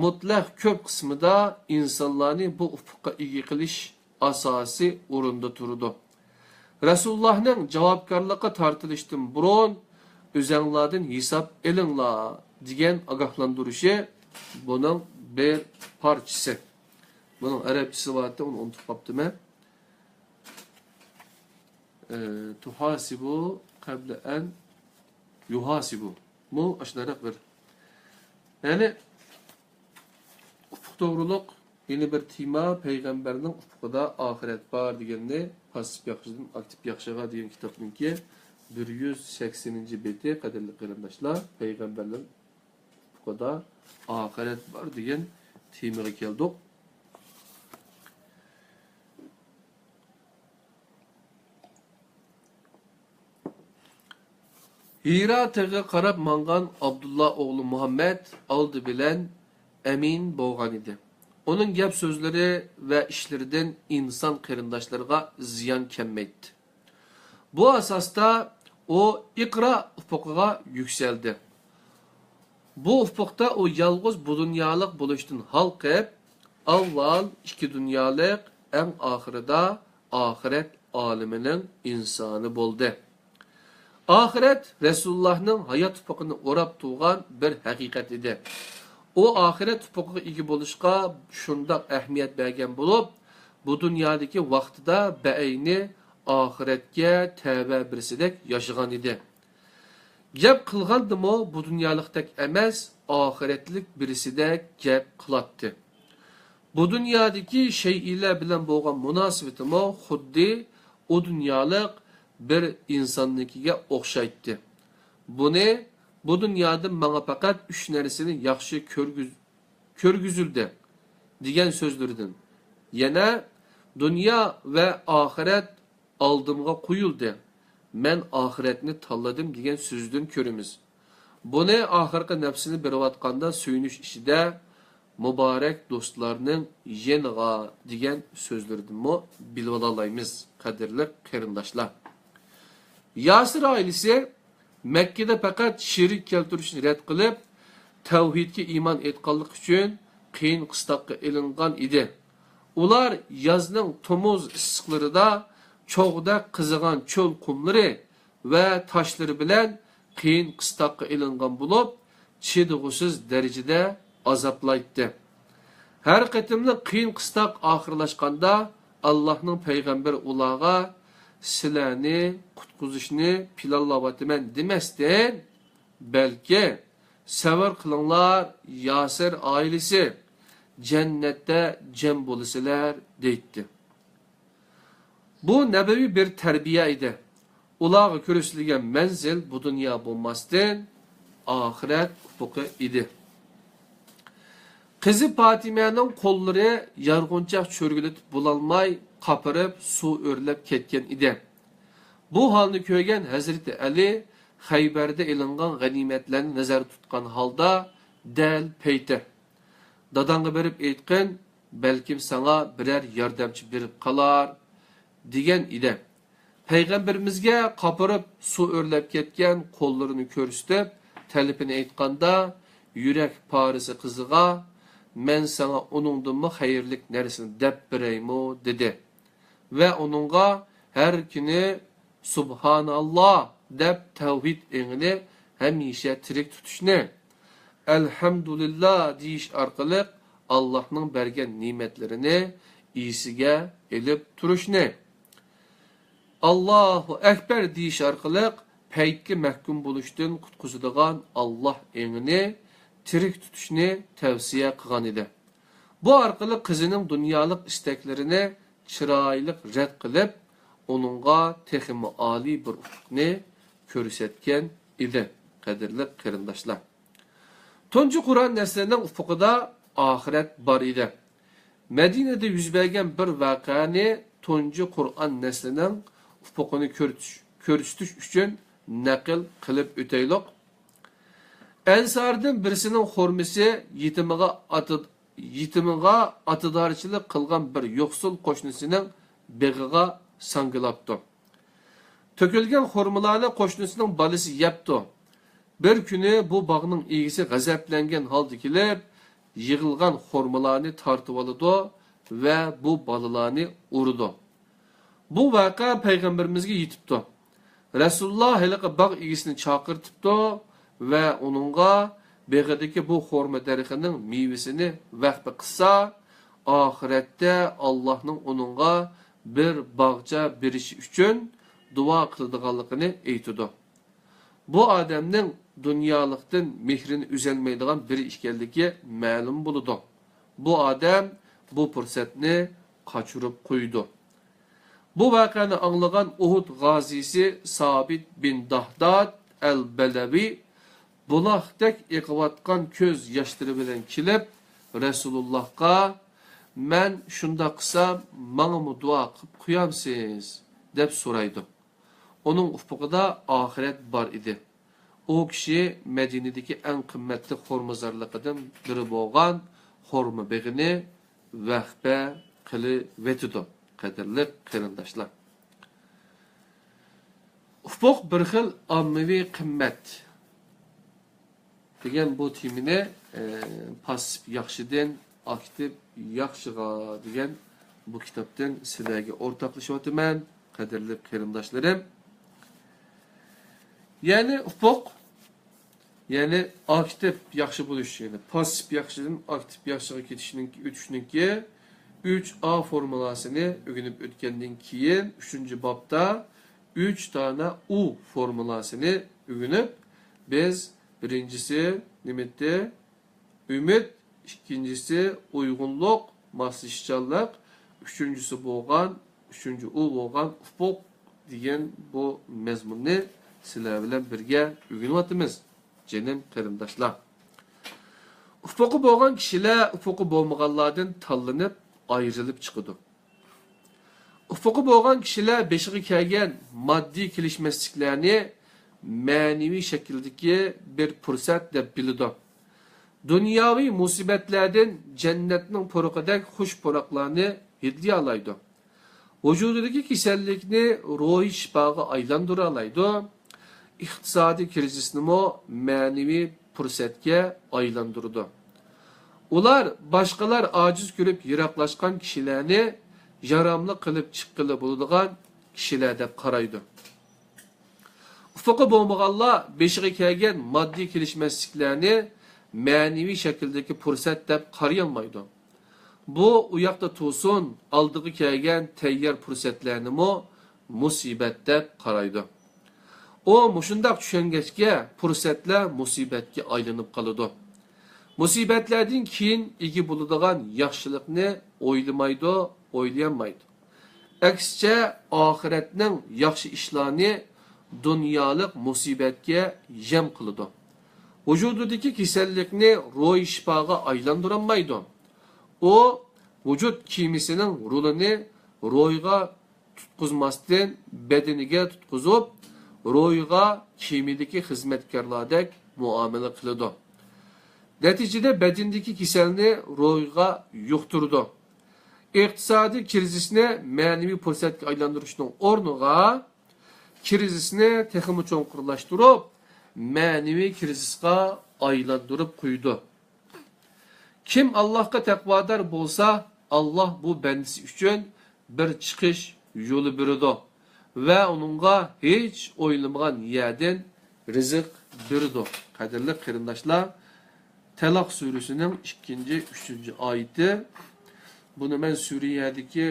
مۇتلەق كۆپ قىسمىدا ئىنسانلارنى بۇ ئۇپۇققا ئىگە قىلىش ئاساسىي ئورۇندا تۇرىدۇ. رەسۇلۇللاھنىڭ جاۋابكارلىققا تارتىلىشتىن بۇرۇن، «ئۆزەڭلاردىن ھېساب ئېلىڭلار» دېگەن ئاگاھلاندۇرۇشى بۇنىڭ بىر پارچىسى. بۇنىڭ ئەرەبچىسى بارتى، ئۇنى ئۇنتۇپ قاپتىمەن. ئە، تۇھاسىبۇ قەبلە ئەن يۇھاسىبۇ. بۇ ئاشۇنداق بىر، يەنى ئۇپۇق توغرۇلۇق يەنە بىر تېما، پەيغەمبەرنىڭ ئۇپۇقىدا ئاخىرەت بار دېگەننى پاسسىپ ياخشىدىن ئاكتىپ ياخشىغا دېگەن كىتابنىڭكى بىر يۈز سەكسىنىنچى بېتى. قەدىرلىك قېرىنداشلار، پەيغەمبەرنىڭ ئۇپۇقىدا ئاخىرەت بار دېگەن تېمىغا كەلدۇق. ھىرا تېغىغا قاراپ ماڭغان ئابدۇللا ئوغلى مۇھەممەد ئالدى بىلەن ئەمىن بولغان ئىدى. ئۇنىڭ گەپ سۆزلىرى ۋە ئىشلىرىدىن ئىنسان قېرىنداشلىرىغا زىيان كەلمەيتتى. بۇ ئاساستا ئۇ ئىقرا ئۇپۇقىغا يۈكسەلدى. بۇ ئۇپۇقتا ئۇ يالغۇز بۇ دۇنيالىق بولۇشتىن ھالقىپ، ئاۋۋال ئىككى دۇنيالىق، ئەڭ ئاخىرىدا ئاخىرەت ئالىمىنىڭ ئىنسانى بولدى. ئاخىرەت رەسۇلۇللاھنىڭ ھايات ئۇپۇقىنى ئوراپ تۇرغان بىر ھەقىقەت ئىدى. ئۇ ئاخىرەت ئۇپۇقىغا ئىگە بولۇشقا شۇنداق ئەھمىيەت بەرگەن بولۇپ، بۇ دۇنيادىكى ۋاقتىدا بەئەينى ئاخىرەتكە تەۋە بىرسىدەك ياشىغان ئىدى. گەپ قىلغاندىمۇ بۇ دۇنيالىقتەك ئەمەس، ئاخىرەتلىك بىرسىدەك گەپ قىلاتتى. بۇ دۇنيادىكى شەيئىلەر بىلەن بولغان مۇناسىۋىتىمۇ خۇددى ئۇ دۇنيالىق بىر ئىنساننىڭكىگە ئوخشايتتى. بۇنى «بۇ دۇنيادا ماڭا پەقەت ئۈچ نەرسىنى ياخشى كۆرگۈز-، كۆرگۈزۈلدى» دېگەن سۆزلىرىدىن، يەنە «دۇنيا ۋە ئاخىرەت ئالدىمغا قويۇلدى، مەن ئاخىرەتنى تاللىدىم» دېگەن سۆزدىن كۆرىمىز. بۇنى ئاخىرقى نەپسىنى بېرىۋاتقاندا سۆيۈنۈش ئىچىدە «مۇبارەك دوستلارنىڭ يېنىغا» دېگەن سۆزلىرىدىنمۇ بىلىۋالالايمىز، قەدىرلىك قېرىنداشلار. ياسىر ئائىلىسى مەككىدە پەقەت شېرىك كەلتۈرۈشنى رەت قىلىپ، تەۋھىدكە ئىمان ئېيتقانلىقى ئۈچۈن قىيىن قىستاققا ئېلىنغان ئىدى. ئۇلار يازنىڭ تومۇز ئىسسىقلىرىدا چوغدەك قىزىغان چۆل قۇملىرى ۋە تاشلىرى بىلەن قىيىن قىستاققا ئېلىنغان بولۇپ، چىدىغۇسىز دەرىجىدە ئازابلايتتى. ھەر قېتىملىق قىيىن قىستاق ئاخىرلاشقاندا، ئاللاھنىڭ پەيغەمبىرى ئۇلارغا «سىلەرنى قۇتقۇزۇشنى پىلانلاۋاتىمەن» دېمەستىن، بەلكى «سەۋر قىلىڭلار، ياسىر ئائىلىسى، جەننەتتە جەم بولىسىلەر» دەيتتى. بۇ نەبەۋىي بىر تەربىيە ئىدى. ئۇلارغا كۆرسىتىلگەن مەنزىل بۇ دۇنيا بولماستىن، ئاخىرەت ئۇپۇقى ئىدى. قىزى پاتىمەنىڭ قوللىرى يارغۇنچاق چۆرگىلىتىپ بولالماي، قاپىرىپ، سۇ ئۆرلەپ كەتكەن ئىدى. بۇ ھالنى كۆرگەن ھەزرىتى ئەلى خەيبەردە ئېلىنغان غەنىيمەتلەرنى نەزەردە تۇتقان ھالدا دەل پەيتە، «داداڭغا بېرىپ ئېيتقىن، بەلكىم ساڭا بىرەر ياردەمچى بېرىپ قالار» دېگەن ئىدى. پەيغەمبىرىمىزگە قاپىرىپ سۇ ئۆرلەپ كەتكەن قوللىرىنى كۆرسىتىپ، تەلىپىنى ئېيتقاندا، يۈرەك پارىسى قىزىغا، «مەن ساڭا ئۇنىڭدىنمۇ خەيرلىك نەرسىنى دەپ بېرەيمۇ؟» دېدى. ۋە ئۇنىڭغا ھەر كۈنى «سۇبھاناللا» دەپ، تەۋھىد ئېڭىنى ھەمىشە تىرىك تۇتۇشنى، «ئەلھەمدۇلىللا» دېيىش ئارقىلىق ئاللاھنىڭ بەرگەن نېمەتلىرىنى ئېسىگە ئېلىپ تۇرۇشنى، ئاللاھۇ ئەكبەر دېيىش ئارقىلىق پەيتكە مەھكۇم بولۇشتىن قۇتقۇزىدىغان ئاللاھ ئېڭىنى تىرىك تۇتۇشنى تەۋسىيە قىلغان ئىدى. بۇ ئارقىلىق قىزىنىڭ دۇنيالىق ئىستەكلىرىنى چىرايلىق رەت قىلىپ، ئۇنىڭغا تېخىمۇ ئالىي بىر ئۇپۇقنى كۆرسەتكەن ئىدى، قەدىرلىك قېرىنداشلار. تۇنجى قۇرئان نەسلىنىڭ ئۇپۇقىدا ئاخىرەت بار ئىدى. مەدىنىدە يۈز بەرگەن بىر ۋەقەنى تۇنجى قۇرئان نەسلىنىڭ ئۇپۇقىنى كۆرسىتىش، كۆرسىتىش ئۈچۈن نەقىل قىلىپ ئۆتەيلۇق. ئەنساردىن بىرسىنىڭ خورمىسى يېتىمىغا ئاتىد-، يېتىمىغا ئاتىدارچىلىق قىلغان بىر يوقسۇل قوشنىسىنىڭ بېغىغا ساڭگىلاپتۇ. تۆكۈلگەن خورمىلارنى قوشنىسىنىڭ بالىسى يەپتۇ. بىر كۈنى بۇ باغنىڭ ئىگىسى غەزەپلەنگەن ھالدا كېلىپ، يىغىلغان خورمىلارنى تارتىۋالىدۇ ۋە بۇ بالىلارنى ئۇرىدۇ. بۇ ۋەقە پەيغەمبىرىمىزگە يېتىپتۇ. رەسۇلۇللا ھېلىقى باغ ئىگىسىنى چاقىرتىپتۇ ۋە ئۇنىڭغا بېغىدىكى بۇ خورما دەرىخىنىڭ مېۋىسىنى ۋەخپە قىلسا، ئاخىرەتتە ئاللاھنىڭ ئۇنىڭغا بىر باغچە بېرىشى ئۈچۈن دۇئا قىلىدىغانلىقىنى ئېيتىدۇ. بۇ ئادەمنىڭ دۇنيالىقتىن مېھرىنى ئۈزەلمەيدىغان بىرى ئىكەنلىكى مەلۇم بولىدۇ. بۇ ئادەم بۇ پۇرسەتنى قاچۇرۇپ قويىدۇ. بۇ ۋەقەنى ئاڭلىغان ئۇھۇد غازىسى سابىت بىن داھداد ئەل بەلەۋى بۇلاقتەك ئېقىۋاتقان كۆز ياشلىرى بىلەن كېلىپ، رەسۇلۇللاھقا، «مەن شۇنداق قىلسام، ماڭىمۇ دۇئا قىلىپ قويامسىز؟» دەپ سورايدۇ. ئۇنىڭ ئۇپۇقىدا ئاخىرەت بار ئىدى. ئۇ كىشى مەدىنىدىكى ئەڭ قىممەتلىك خورمىزارلىقىدىن بىرى بولغان خورما بېغىنى ۋەخپە قىلىۋېتىدۇ، قەدىرلىك قېرىنداشلار. ئۇپۇق بىر خىل ئاممىۋى قىممەت دېگەن بۇ تېمىنى، ئە، پاسسىپ ياخشىدىن ئاكتىپ ياخشىغا دېگەن بۇ كىتابتىن سىلەرگە ئورتاقلىشىۋاتىمەن، قەدىرلىك قېرىنداشلىرىم. يەنى ئۇپۇق، يەنى ئاكتىپ ياخشى بولۇش، يەنى پاسسىپ ياخشىدىن ئاكتىپ ياخشىغا كېتىشنىڭ، ئۆتۈشنىڭكى ئۈچ ئا فورمۇلاسىنى ئۆگىنىپ ئۆتكەندىن كېيىن، ئۈچىنچى بابتا ئۈچ دانە ئۇ فورمۇلاسىنى ئۆگىنىپ، بىز بىرىنچىسى نېمىتى؟ ئۈمىد، ئىككىنچىسى ئۇيغۇنلۇق، ماسلىشىشچانلىق، ئۈچىنچىسى بولغان، ئۈچىنچى ئۇ بولغان ئۇپۇق دېگەن بۇ مەزمۇننى سىلەر بىلەن بىرگە ئۆگىنىۋاتىمىز، جېنىم قېرىنداشلار. ئۇپۇقى بولغان كىشىلەر ئۇپۇقى بولمىغانلاردىن تاللىنىپ ئايرىلىپ چىقىدۇ. ئۇپۇقى بولغان كىشىلەر بېشىغا كەلگەن ماددىي كېلىشمەسلىكلەرنى مەنىۋى شەكىلدىكى بىر پۇرسەت دەپ بىلىدۇ. دۇنياۋى مۇسىبەتلەردىن جەننەتنىڭ پۇرىقىدەك خۇش پۇراقلارنى ھىدلىيالايدۇ. ۋۇجۇدىدىكى كېسەللىكنى روھىي شىپاغا ئايلاندۇرالايدۇ. ئىقتىسادىي كىرىزىسنىمۇ مەنىۋى پۇرسەتكە ئايلاندۇرىدۇ. ئۇلار باشقىلار ئاجىز كۆرۈپ يىراقلاشقان كىشىلەرنى ياراملىق قىلىپ چىققىلى بولىدىغان كىشىلەر دەپ قارايدۇ. ئۇپۇقى بولمىغانلار بېشىغا كەلگەن ماددىي كېلىشمەسلىكلەرنى مەنىۋى شەكىلدىكى پۇرسەت دەپ قارىيالمايدۇ. بۇ ئۇ ياقتا تۇرسۇن، ئالدىغا كەلگەن تەييار پۇرسەتلەرنىمۇ مۇسىبەت دەپ قارايدۇ. ئۇ مۇشۇنداق چۈشەنگەچكە، پۇرسەتلەر مۇسىبەتكە ئايلىنىپ قالىدۇ. مۇسىبەتلەردىن كېيىن ئىگە بولىدىغان ياخشىلىقنى ئويلىمايدۇ، ئويلىيالمايدۇ. ئەكسىچە، ئاخىرەتنىڭ ياخشى ئىشلارنى دۇنيالىق مۇسىبەتكە يەم قىلىدۇ. ۋۇجۇدىدىكى كېسەللىكنى روھىي شىپاغا ئايلاندۇرالمايدۇ. ئۇ ۋۇجۇد كىيىمىسىنىڭ رولىنى روھىغا تۇتقۇزماستىن، بەدىنىگە تۇتقۇزۇپ، روھىغا كىيىمىدىكى خىزمەتكارلاردەك مۇئامىلە قىلىدۇ. نەتىجىدە بەدىنىدىكى كېسەلنى روھىغا يۇقتۇرىدۇ. ئىقتىسادىي كىرىزىسنى مەنىۋى پۇرسەتكە ئايلاندۇرۇشنىڭ ئورنىغا، كىرىزىسنى تېخىمۇ چوڭقۇرلاشتۇرۇپ، مەنىۋى كىرىزىسقا ئايلاندۇرۇپ قويىدۇ. كىم ئاللاھقا تەقۋادار بولسا، ئاللاھ بۇ بەندىسى ئۈچۈن بىر چىقىش يولى بېرىدۇ ۋە ئۇنىڭغا ھېچ ئويلىمىغان يەردىن رىزىق بېرىدۇ. قەدىرلىك قېرىنداشلار، تەلاق سۈرىسىنىڭ ئىككىنچى، ئۈچىنچى ئايىتى. بۇنى مەن سۈرىيەدىكى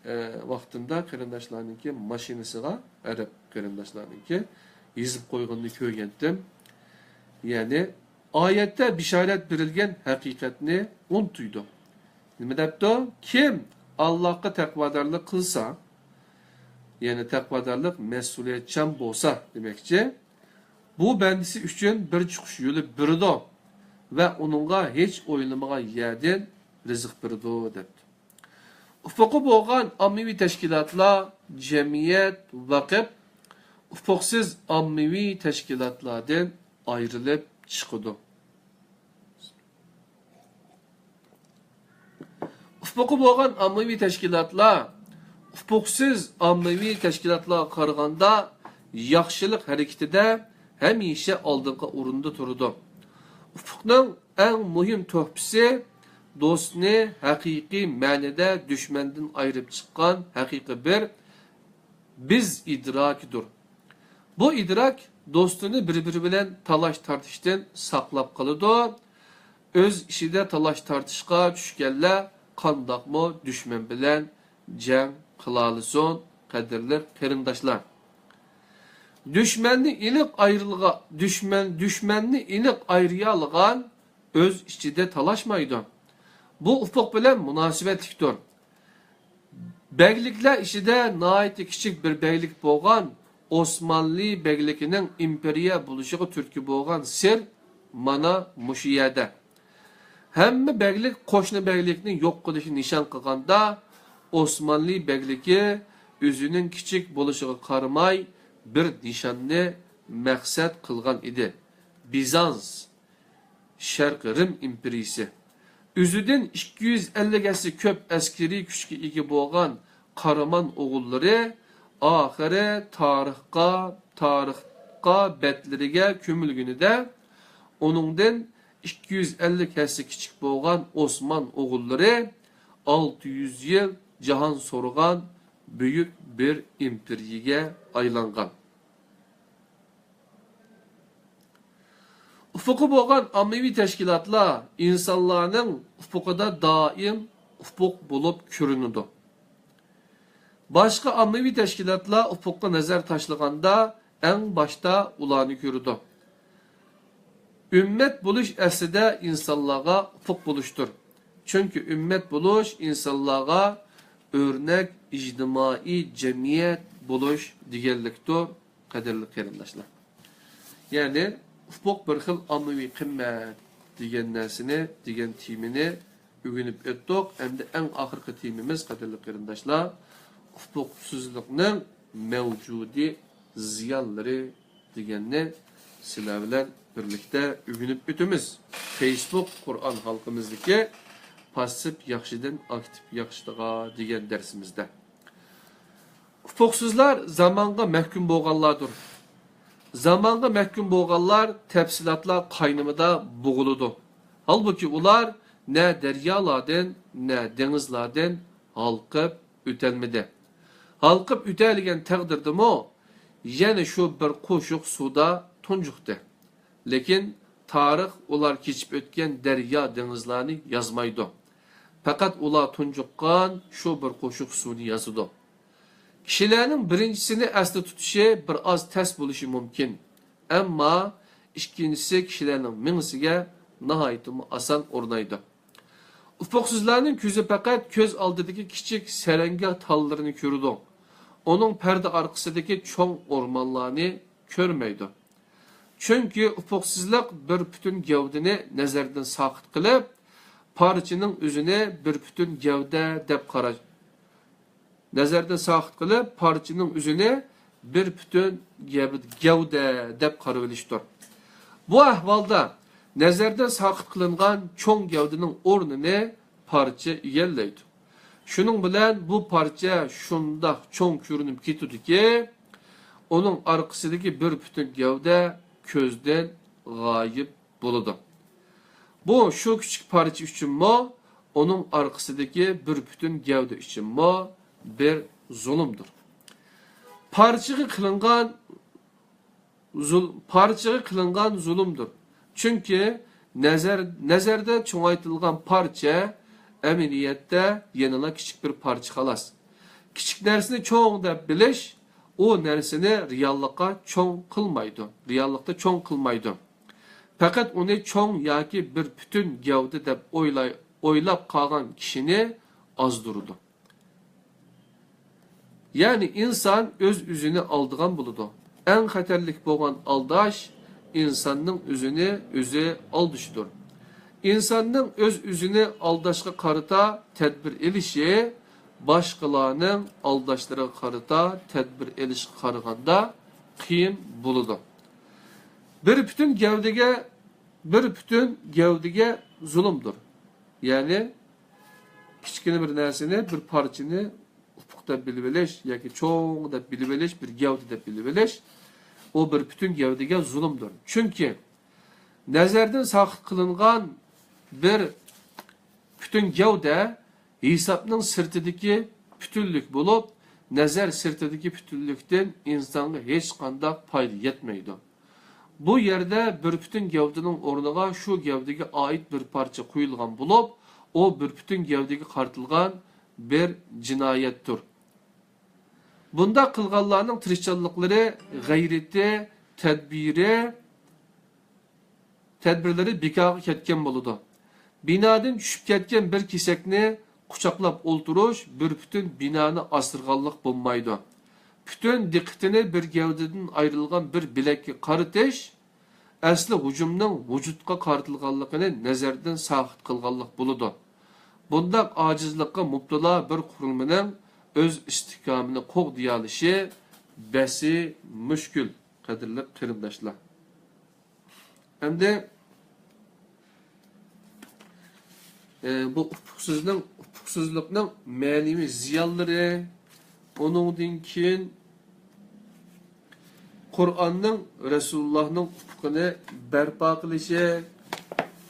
ئە، ۋاقتىمدا قېرىنداشلارنىڭكى ماشىنىسىغا، ئەرەب قېرىنداشلارنىڭكى يېزىپ قويغىنىنى كۆرگەنتىم. يەنى ئايەتتە بېشارەت بېرىلگەن ھەقىقەتنى ئۇنتۇيدۇ. نېمە دەپتۇ؟ كىم ئاللاھقا تەقۋادارلىق قىلسا، يەنى تەقۋادارلىق مەسئۇلىيەتچان بولسا دېمەكچى، بۇ بەندىسى ئۈچۈن بىر چىقىش يولى بېرىدۇ ۋە ئۇنىڭغا ھېچ ئويلىمىغان يەردىن رىزىق بېرىدۇ، دەپتۇ. ئۇپۇقى بولغان ئاممىۋى تەشكىلاتلار، جەمئىيەت، ۋەقىپ ئۇپۇقسىز ئاممىۋى تەشكىلاتلاردىن ئايرىلىپ چىقىدۇ. ئۇپۇقى بولغان ئاممىۋى تەشكىلاتلار ئۇپۇقسىز ئاممىۋى تەشكىلاتلارغا قارىغاندا ياخشىلىق ھەرىكىتىدە ھەمىشە ئالدىنقى ئورۇندا تۇرىدۇ. ئۇپۇقنىڭ ئەڭ مۇھىم تۆھپىسى دوستنى ھەقىقىي مەنىدە دۈشمەندىن ئايرىپ چىققان ھەقىقىي بىر بىز ئىدراكىدۇر. بۇ ئىدراك دوستىنى بىر-بىرى بىلەن تالاش-تارتىشتىن ساقلاپ قالىدۇ. ئۆز ئىچىدە تالاش-تارتىشقا چۈشكەنلەر قانداقمۇ دۈشمەن بىلەن جەڭ قىلالىسۇن، قەدىرلىك قېرىنداشلار؟ دۈشمەننى ئېنىق ئايرىلغا-، دۈشمەن، دۈشمەننى ئېنىق ئايرىيالىغان ئۆز ئىچىدە تالاشمايدۇ. بۇ ئۇپۇق بىلەن مۇناسىۋەتلىكتۇر. بەگلىكلەر ئىچىدە ناھايىتى كىچىك بىر بەگلىك بولغان ئوسمانلى بەگلىكىنىڭ ئىمپېرىيە بولۇشىغا تۈرتكە بولغان سىر مانا مۇشۇ يەردە. ھەممە بەگلىك قوشنا بەگلىكنى يوق قىلىشنى نىشان قىلغاندا، ئوسمانلى بەگلىكى ئۆزىنىڭ كىچىك بولۇشىغا قارىماي، بىر نىشاننى مەقسەت قىلغان ئىدى. بىزانس، شەرقىي رىم ئىمپېرىيىسى. ئۆزىدىن ئىككى يۈز ئەللىك ھەسسە كۆپ ئەسكىرىي كۈچكە ئىگە بولغان قارىمان ئوغۇللىرى ئاخىرى تارىخقا، تارىخقا بەتلىرىگە كۆمۈلگىنىدە، ئۇنىڭدىن ئىككى يۈز ئەللىك ھەسسە كىچىك بولغان ئوسمان ئوغۇللىرى ئالتە يۈز يىل جاھان سورىغان بۈيۈك بىر ئىمپېرىيىگە ئايلانغان. ئۇپۇقى بولغان ئاممىۋى تەشكىلاتلار ئىنسانلارنىڭ ئۇپۇقىدا دائىم ئۇپۇق بولۇپ كۆرۈنىدۇ. باشقا ئاممىۋى تەشكىلاتلار ئۇپۇققا نەزەر تاشلىغاندا، ئەڭ باشتا ئۇلارنى كۆرىدۇ. ئۈممەت بولۇش ئەسلىدە ئىنسانلارغا ئۇپۇق بولۇشتۇر. چۈنكى ئۈممەت بولۇش ئىنسانلارغا ئۆرنەك ئىجتىمائىي جەمئىيەت بولۇش دېگەنلىكتۇر، قەدىرلىك قېرىنداشلار. يەنى ئۇپۇق بىر خىل ئاممىۋى قىممەت دېگەن نەرسىنى، دېگەن تېمىنى ئۆگىنىپ ئۆتتۇق. ئەمدى ئەڭ ئاخىرقى تېمىمىز، قەدىرلىك قېرىنداشلار، ئۇپۇقسىزلىقنىڭ مەۋجۇدىي زىيانلىرى دېگەننى سىلەر بىلەن بىرلىكتە ئۆگىنىپ ئۆتىمىز. فېيسبۇك قۇرئان ھالقىمىزدىكى پاسسىپ ياخشىدىن ئاكتىپ ياخشىغا دېگەن دەرسىمىزدە. ئۇپۇقسىزلار زامانغا مەھكۇم بولغانلاردۇر. زامانغا مەھكۇم بولغانلار تەپسىلاتلار قاينىمىدا بوغۇلىدۇ. ھالبۇكى، ئۇلار نە دەريالاردىن، نە دېڭىزلاردىن ھالقىپ ئۆتەلمىدى. ھالقىپ ئۆتەلىگەن تەقدىردىمۇ، يەنە شۇ بىر قوشۇق سۇدا تۇنجۇقتى. لېكىن تارىخ ئۇلار كېچىپ ئۆتكەن دەريا، دېڭىزلارنى يازمايدۇ. پەقەت ئۇلار تۇنجۇققان شۇ بىر قوشۇق سۇنى يازىدۇ. كىشىلەرنىڭ بىرىنچىسىنى ئەستە تۇتۇشى بىر ئاز تەس بولۇشى مۇمكىن، ئەمما ئىككىنچىسى كىشىلەرنىڭ مېڭىسىگە ناھايىتىمۇ ئاسان ئورنايدۇ. ئۇپۇقسىزلارنىڭ كۆزى پەقەت كۆز ئالدىدىكى كىچىك سەرەڭگە تاللىرىنى كۆرىدۇ. ئۇنىڭ پەردە ئارقىسىدىكى چوڭ ئورمانلارنى كۆرمەيدۇ. چۈنكى ئۇپۇقسىزلىق بىر پۈتۈن گەۋدىنى نەزەردىن ساقىت قىلىپ، پارچىنىڭ ئۆزىنى بىر پۈتۈن گەۋدە دەپ قاراش، نەزەردىن ساقىت قىلىپ، پارچىنىڭ ئۆزىنى بىر پۈتۈن گەۋ-، گەۋدە دەپ قارىۋېلىشتۇر. بۇ ئەھۋالدا نەزەردىن ساقىت قىلىنغان چوڭ گەۋدىنىڭ ئورنىنى پارچە ئىگىلەيدۇ. شۇنىڭ بىلەن بۇ پارچە شۇنداق چوڭ كۆرۈنۈپ كېتىدۇكى، ئۇنىڭ ئارقىسىدىكى بىر پۈتۈن گەۋدە كۆزدىن غايىب بولىدۇ. بۇ شۇ كىچىك پارچە ئۈچۈنمۇ، ئۇنىڭ ئارقىسىدىكى بىر پۈتۈن گەۋدە ئۈچۈنمۇ بىر زۇلۇمدۇر. پارچىغا قىلىنغان زۇل-، پارچىغا قىلىنغان زۇلۇمدۇر. چۈنكى نەزەر، نەزەردە چوڭايتىلغان پارچە ئەمەلىيەتتە يەنىلا كىچىك بىر پارچە خالاس. كىچىك نەرسىنى چوڭ دەپ بىلىش ئۇ نەرسىنى رېئاللىققا چوڭ قىلمايدۇ، رېئاللىقتا چوڭ قىلمايدۇ. پەقەت ئۇنى چوڭ ياكى بىر پۈتۈن گەۋدە دەپ ئويلاي-، ئويلاپ قالغان كىشىنى ئازدۇرىدۇ. يەنى ئىنسان ئۆز-ئۆزىنى ئالدىغان بولىدۇ. ئەڭ خەتەرلىك بولغان ئالداش ئىنساننىڭ ئۆزىنى ئۆزى ئالدىشىدۇر. ئىنساننىڭ ئۆز-ئۆزىنى ئالداشقا قارىتا تەدبىر ئېلىشى باشقىلارنىڭ ئالداشلىرىغا قارىتا تەدبىر ئېلىشقا قارىغاندا قىيىن بولىدۇ. بىر پۈتۈن گەۋدىگە، بىر پۈتۈن گەۋدىگە زۇلۇمدۇر. يەنى كىچىككىنە بىر نەرسىنى، بىر پارچىنى ئۇپۇق دەپ بىلىۋېلىش ياكى چوڭ دەپ بىلىۋېلىش، بىر گەۋدە دەپ بىلىۋېلىش، ئۇ بىر پۈتۈن گەۋدىگە زۇلۇمدۇر. چۈنكى نەزەردىن ساقىت قىلىنغان بىر پۈتۈن گەۋدە ھېسابنىڭ سىرتىدىكى پۈتۈنلۈك بولۇپ، نەزەر سىرتىدىكى پۈتۈنلۈكتىن ئىنسانغا ھېچقانداق پايدا يەتمەيدۇ. بۇ يەردە بىر پۈتۈن گەۋدىنىڭ ئورنىغا شۇ گەۋدىگە ئائىت بىر پارچە قويۇلغان بولۇپ، ئۇ بىر پۈتۈن گەۋدىگە قارىتىلغان بىر جىنايەتتۇر. بۇنداق قىلغانلارنىڭ تىرىشچانلىقلىرى، غەيرىتى، تەدبىرى، تەدبىرلىرى بىكارغا كەتكەن بولىدۇ. بىنادىن چۈشۈپ كەتكەن بىر كېسەكنى قۇچاقلاپ ئولتۇرۇش بىر پۈتۈن بىنانى ئاسرىغانلىق بولمايدۇ. پۈتۈن دىققىتىنى بىر گەۋدىدىن ئايرىلغان بىر بىلەككە قارىتىش ئەسلى ھۇجۇمنىڭ ۋۇجۇدقا قارىتىلغانلىقىنى نەزەردىن ساقىت قىلغانلىق بولىدۇ. بۇنداق ئاجىزلىققا مۇپتىلا بىر قۇرۇلمىنىڭ ئۆز ئىستىھكامىنى قوغدىيالىشى بەسى مۈشكۈل، قەدىرلىك قېرىنداشلار. ئەمدى، ئە، بۇ ئۇپۇقسىزنىڭ، ئۇپۇقسىزلىقنىڭ مەنىۋى زىيانلىرى، ئۇنىڭدىن كېيىن قۇرئاننىڭ رەسۇلۇللاھنىڭ ئۇپۇقىنى بەرپا قىلىشى،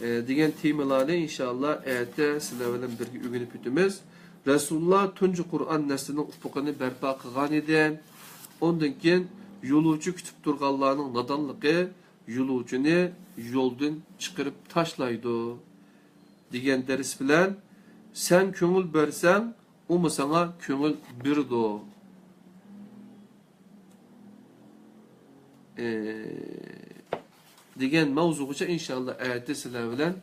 ئە، دېگەن تېمىلارنى ئىنشائاللا ئەتە سىلەر بىلەن بىرگە ئۆگىنىپ ئۆتىمىز. رەسۇلۇللا تۇنجى قۇرئان نەسلىنىڭ ئۇپۇقىنى بەرپا قىلغان ئىدى. ئۇندىن كېيىن يولۇچى كۈتۈپ تۇرغانلارنىڭ نادانلىقى يولۇچىنى يولدىن چىقىرىپ تاشلايدۇ، دېگەن دەرس بىلەن، سەن كۆڭۈل بەرسەڭ، ئۇمۇ ساڭا كۆڭۈل بېرىدۇ، ئى، دېگەن ماۋزۇغىچە ئىنشاللا ئەتە سىلەر بىلەن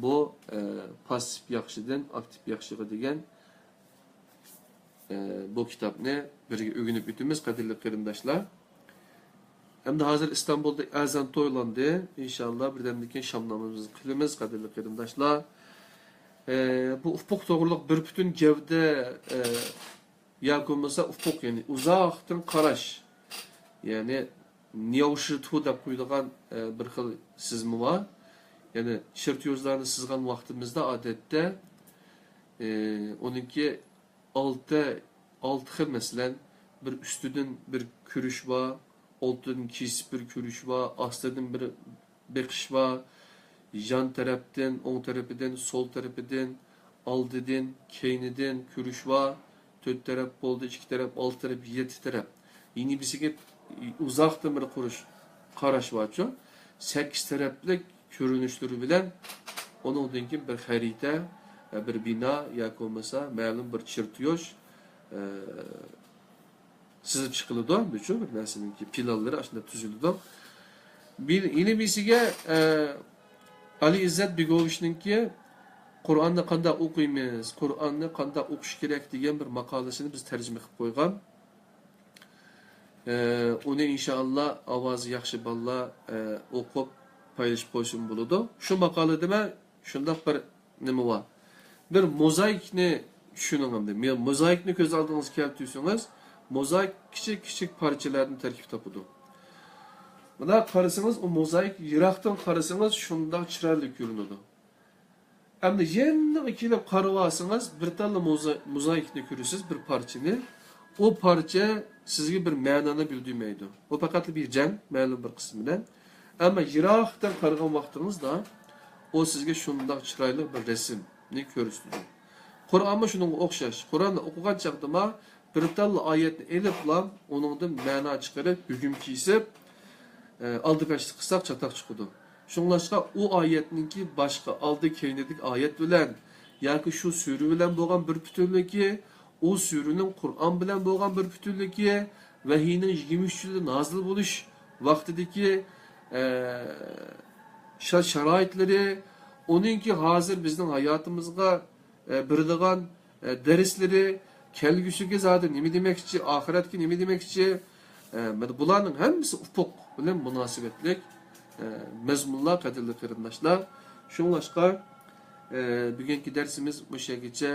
بۇ، ئى، پاسسىپ ياخشىدىن ئاكتىپ ياخشىغا دېگەن ئە، بۇ كىتابنى بىرگە ئۆگىنىپ ئۆتىمىز، قەدىرلىك قېرىنداشلار. ئەمدى ھازىر ئىستانبۇلدا ئەزان تويلاندى. ئىنشاللا بىردەمدىن كېيىن شام نامىزىمىزنى قىلىمىز، قەدىرلىك قېرىنداشلار. ئە، بۇ ئۇپۇق توغرۇلۇق بىر پۈتۈن گەۋدە، ئە، ياكى بولمىسا ئۇپۇق، يەنى ئۇزاقتىن قاراش. يەنى نياۋشىتۇ دەپ قويىدىغان، ئە، بىر خىل سىزما بار. يەنى چېرتيوژلارنى سىزغان ۋاقتىمىزدا ئادەتتە، ئە، ئۇنىڭكى ئالتە، ئالتە خىل، مەسىلەن، بىر ئۈستىدىن بىر كۆرۈش بار، ئالتىدىن كېسىپ بىر كۆرۈش بار، ئاستىدىن بىر بېقىش بار، يان تەرەپتىن، ئوڭ تەرىپىدىن، سول تەرىپىدىن، ئالدىدىن، كەينىدىن كۆرۈش بار، تۆت تەرەپ بولدى، ئىككى تەرەپ، ئالتە تەرەپ، يەتتە تەرەپ. يەنە بىرسىگە ئۇزاقتىن بىر قۇرۇش، قاراش بارچۇ، سەككىز تەرەپلىك كۆرۈنۈشلىرى بىلەن، ئۇنىڭدىن كېيىن بىر خەرىتە، بىر بىنا ياكى بولمىسا مەلۇم بىر چېرتيوژ، ئە، سىزىپ چىقىلىدۇ. بۇچۇ بىر نەرسىنىڭكى پىلانلىرى ئاشۇنداق تۈزۈلىدۇ. بىر، يەنە بىرسىگە، ئە، ئالى ئىززەت بېگوۋىچنىڭكى قۇرئاننى قانداق ئوقۇيمىز، قۇرئاننى قانداق ئوقۇش كېرەك دېگەن بىر ماقالىسىنى بىز تەرجىمە قىلىپ قويغان. ئە، ئۇنى ئىنشائاللا ئاۋازى ياخشى بالىلار، ئە، ئوقۇپ پايدىلىشىپ قويسىمۇ بولىدۇ. شۇ ماقالىدە مەن شۇنداق بىر نېمە بار. بىر موزايىكنى چۈشىنىڭ ئەمدى. مو-، موزايىكنى كۆز ئالدىڭىزغا كەلتۈرسىڭىز، موزايىك كىچىك كىچىك پارچىلاردىن تەركىب تاپىدۇ. مۇنداق قارىسىڭىز، ئۇ موزايىك يىراقتىن قارىسىڭىز شۇنداق چىرايلىق كۆرۈنىدۇ. ئەمدى يېنىغا كېلىپ قارىۋالسىڭىز، بىر تاللا موزا-، موزايىكنى كۆرىسىز، بىر پارچىنى. ئۇ پارچە سىزگە بىر مەنانى بىلدۈرمەيدۇ. ئۇ پەقەتلا بىر جەڭ، مەلۇم بىر قىسمى بىلەن. ئەمما يىراقتىن قارىغان ۋاقتىڭىزدا، ئۇ سىزگە شۇنداق چىرايلىق بىر رەسىمنى كۆرسىتىدۇ. قۇرئانمۇ شۇنىڭغا ئوخشاش. قۇرئاننى ئوقۇغان چاغدىما، بىر تاللا ئايەتنى ئېلىپلا، ئۇنىڭدىن مەنا چىقىرىپ، ھۆكۈم كېسىپ، ئە، ئالدىپەشلىك قىلساق چاتاق چىقىدۇ. شۇڭلاشقا ئۇ ئايەتنىڭكى باشقا ئالدى كەينىدىكى ئايەت بىلەن ياكى شۇ سۈرە بىلەن بولغان بىر پۈتۈنلۈكى، ئۇ سۈرىنىڭ قۇرئان بىلەن بولغان بىر پۈتۈنلۈكى، ۋەھىينىڭ يىگىرمە ئۈچ يىلى نازىل بولۇش ۋاقتىدىكى، ئە، شا-، شارائىتلىرى، ئۇنىڭكى ھازىر بىزنىڭ ھاياتىمىزغا، ئە، بېرىدىغان، ئە، دەرسلىرى، كەلگۈسىگە زادى نېمە دېمەكچى، ئاخىرەتكە نېمە دېمەكچى، ئە، مانا بۇلارنىڭ ھەممىسى ئۇپۇق بىلەن مۇناسىۋەتلىك، ئە، مەزمۇنلار، قەدىرلىك قېرىنداشلار. شۇڭلاشقا، ئە، بۈگۈنكى دەرسىمىز مۇشۇ يەرگىچە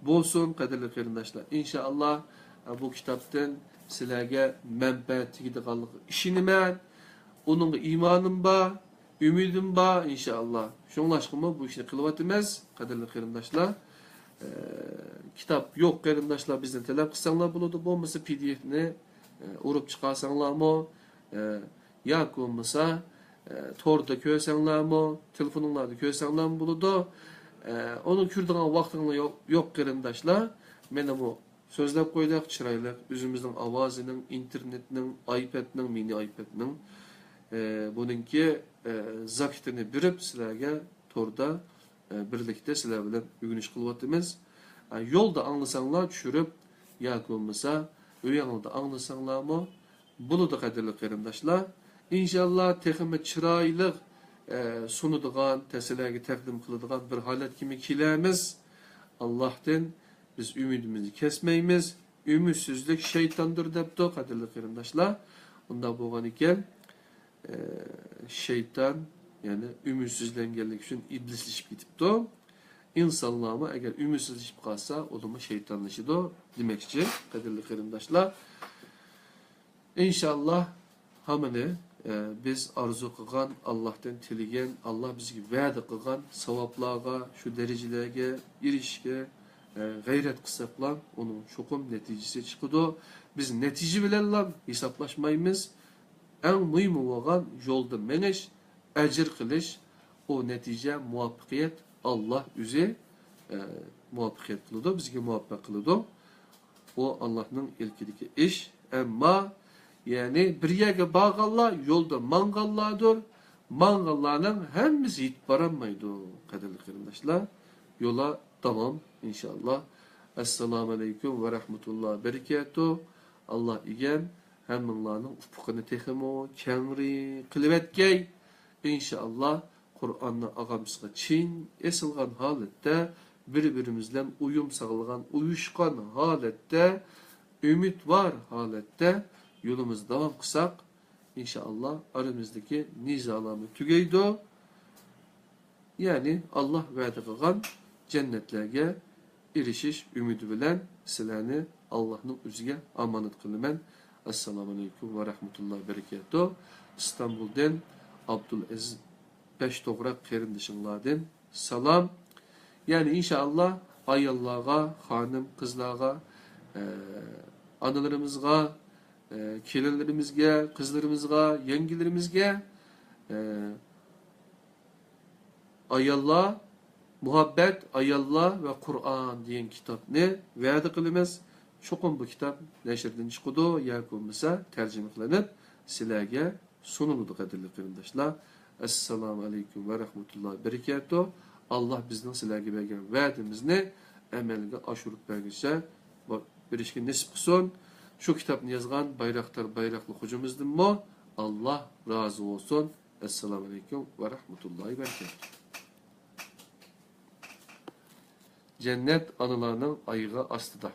بولسۇن، قەدىرلىك قېرىنداشلار. ئىنشائاللا، بۇ كىتابتىن سىلەرگە مەنپەئەت تېگىدىغانلىقىغا ئىشىنىمەن. ئۇنىڭغا ئىمانىم بار، ئۈمىدىم بار، ئىنشائاللا. شۇڭلاشقىمۇ بۇ ئىشنى قىلىۋاتىمىز، قەدىرلىك قېرىنداشلار. ئە، كىتاب يوق قېرىنداشلار بىزدىن تەلەپ قىلساڭلار بولىدۇ، بولمىسا پى دى ئېفنى، ئە، ئۇرۇپ چىقارساڭلارمۇ، ئە، ياكى بولمىسا، ئە، توردا كۆرسەڭلارمۇ، تېلېفونۇڭلاردا كۆرسەڭلارمۇ بولىدۇ. ئە، ئۇنى كۆرىدىغان ۋاقتىڭلار يوق، يوق قېرىنداشلار. مانا بۇ سۆزلەپ قويدۇق، چىرايلىق، ئۆزىمىزنىڭ ئاۋازىنىڭ، ئىنتېرنېتنىڭ، ئايپەدنىڭ، مىنى ئايپەدنىڭ، ئە، بۇنىڭكى، ئە، زاكىتىنى بېرىپ سىلەرگە توردا، ئە، بىرلىكتە سىلەر بىلەن ئۆگىنىش قىلىۋاتىمىز. ئە، يولدا ئاڭلىساڭلار چۈشۈرۈپ، ياكى بولمىسا ئۆيۈڭلاردا ئاڭلىساڭلارمۇ بولىدۇ، قەدىرلىك قېرىنداشلار. ئىنشاللا تېخىمۇ چىرايلىق، ئە، سۇنىدىغان، تەسىلەرگە تەقدىم قىلىدىغان بىر ھالەتكىمۇ كېلەرمىز. ئاللاھتىن بىز ئۈمىدىمىزنى كەسمەيمىز. ئۈمىدسىزلىك شەيتاندۇر دەپتۇ، قەدىرلىك قېرىنداشلار. ئۇنداق بولغان ئىكەن، ئە، شەيتان، يەنى ئۈمىدسىزلەنگەنلىكى ئۈچۈن ئىبلىسلىشىپ كېتىپتۇ. ئىنسانلارمۇ ئەگەر ئۈمىدسىزلىشىپ قالسا، ئۇلارمۇ شەيتانلىشىدۇ دېمەكچى، قەدىرلىك قېرىنداشلار. ئىنشاللا ھامىنى، ئە، بىز ئارزۇ قىلغان، ئاللاھتىن تىلىگەن، ئاللا بىزگە ۋەدە قىلغان ساۋابلارغا، شۇ دەرىجىلەرگە ئېرىشىشكە، ئە، غەيرەت قىلساقلا، ئۇنىڭ چوقۇم نەتىجىسى چىقىدۇ. بىز نەتىجە بىلەنلا ھېسابلاشمايمىز. ئەڭ مۇھىمى بولغان يولدا مېڭىش، ئەجىر قىلىش، ئۇ نەتىجە، مۇۋەپپەقىيەت ئاللا ئۆزى، ئە، مۇۋەپپەقىيەت قىلىدۇ، بىزگە مۇۋەپپەق قىلىدۇ. ئۇ ئاللانىڭ ئىلكىدىكى ئىش. ئەمما، يەنى بىر يەرگە بارغانلار يولدا ماڭغانلاردۇر. ماڭغانلارنىڭ ھەممىسى يېتىپ بارالمايدۇ، قەدىرلىك قېرىنداشلار. يوللار داۋام، ئىنشاللا. ئەسسالامۇ ئەلەيكۇم ۋە رەھمەتۇللا بەرىكاتۇ. ئاللا ئىگەم ھەممىڭلارنىڭ ئۇپۇقىنى تېخىمۇ كەڭرى قىلىۋەتكەي. ئىنشائاللا، قۇرئاننى ئاغامىزغا چىڭ ئېسىلغان ھالەتتە، بىر-بىرىمىز بىلەن ئۇيۇم ساغلىغان، ئۇيۇشقان ھالەتتە، ئۈمىدۋار ھالەتتە يولىمىزنى داۋام قىلساق، ئىنشائاللا، ئارىمىزدىكى نىزالارمۇ تۈگەيدۇ. يەنى ئاللا ۋەدە قىلغان جەننەتلەرگە ئېرىشىش ئۈمىدى بىلەن سىلەرنى ئاللانىڭ ئۆزىگە ئامانەت قىلىمەن. ئەسسالامۇ ئەلەيكۇم ۋە رەھمەتۇللا بەرىكاتۇ. ئىستانبۇلدىن ئابدۇلئەزىز بەشتوغراق قېرىندىشىڭلاردىن سالام. يەنى ئىنشائاللا ئاياللارغا، خانىم قىزلارغا، ئە، ئانىلىرىمىزغا، ئە، كېلىنلىرىمىزگە، قىزلىرىمىزغا، يەڭگىلىرىمىزگە، ئە، ئاياللار، مۇھەببەت، ئاياللار ۋە قۇرئان دېگەن كىتابنى ۋەدە قىلىمىز. چوقۇم بۇ كىتاب نەشردىن چىقىدۇ ياكى بولمىسا تەرجىمە قىلىنىپ سىلەرگە سۇنۇلىدۇ، قەدىرلىك قېرىنداشلار. ئەسسالامۇ ئەلەيكۇم ۋە رەھمەتۇللا بەرىكاتۇ. ئاللا بىزنىڭ سىلەرگە بەرگەن ۋەدىمىزنى ئەمەلگە ئاشۇرۇپ بەرگۈچە بېرىشكە نېسىپ قىلسۇن. شۇ كىتابنى يازغان بايراقدار بايراقلىق خوجىمىزدىنمۇ ئاللا رازى بولسۇن. ئەسسالامۇ ئەلەيكۇم ۋە رەھمەتۇللاھى ۋە بەرىكاتۇھ. جەننەت ئانىلارنىڭ ئايىغى ئاستىدا.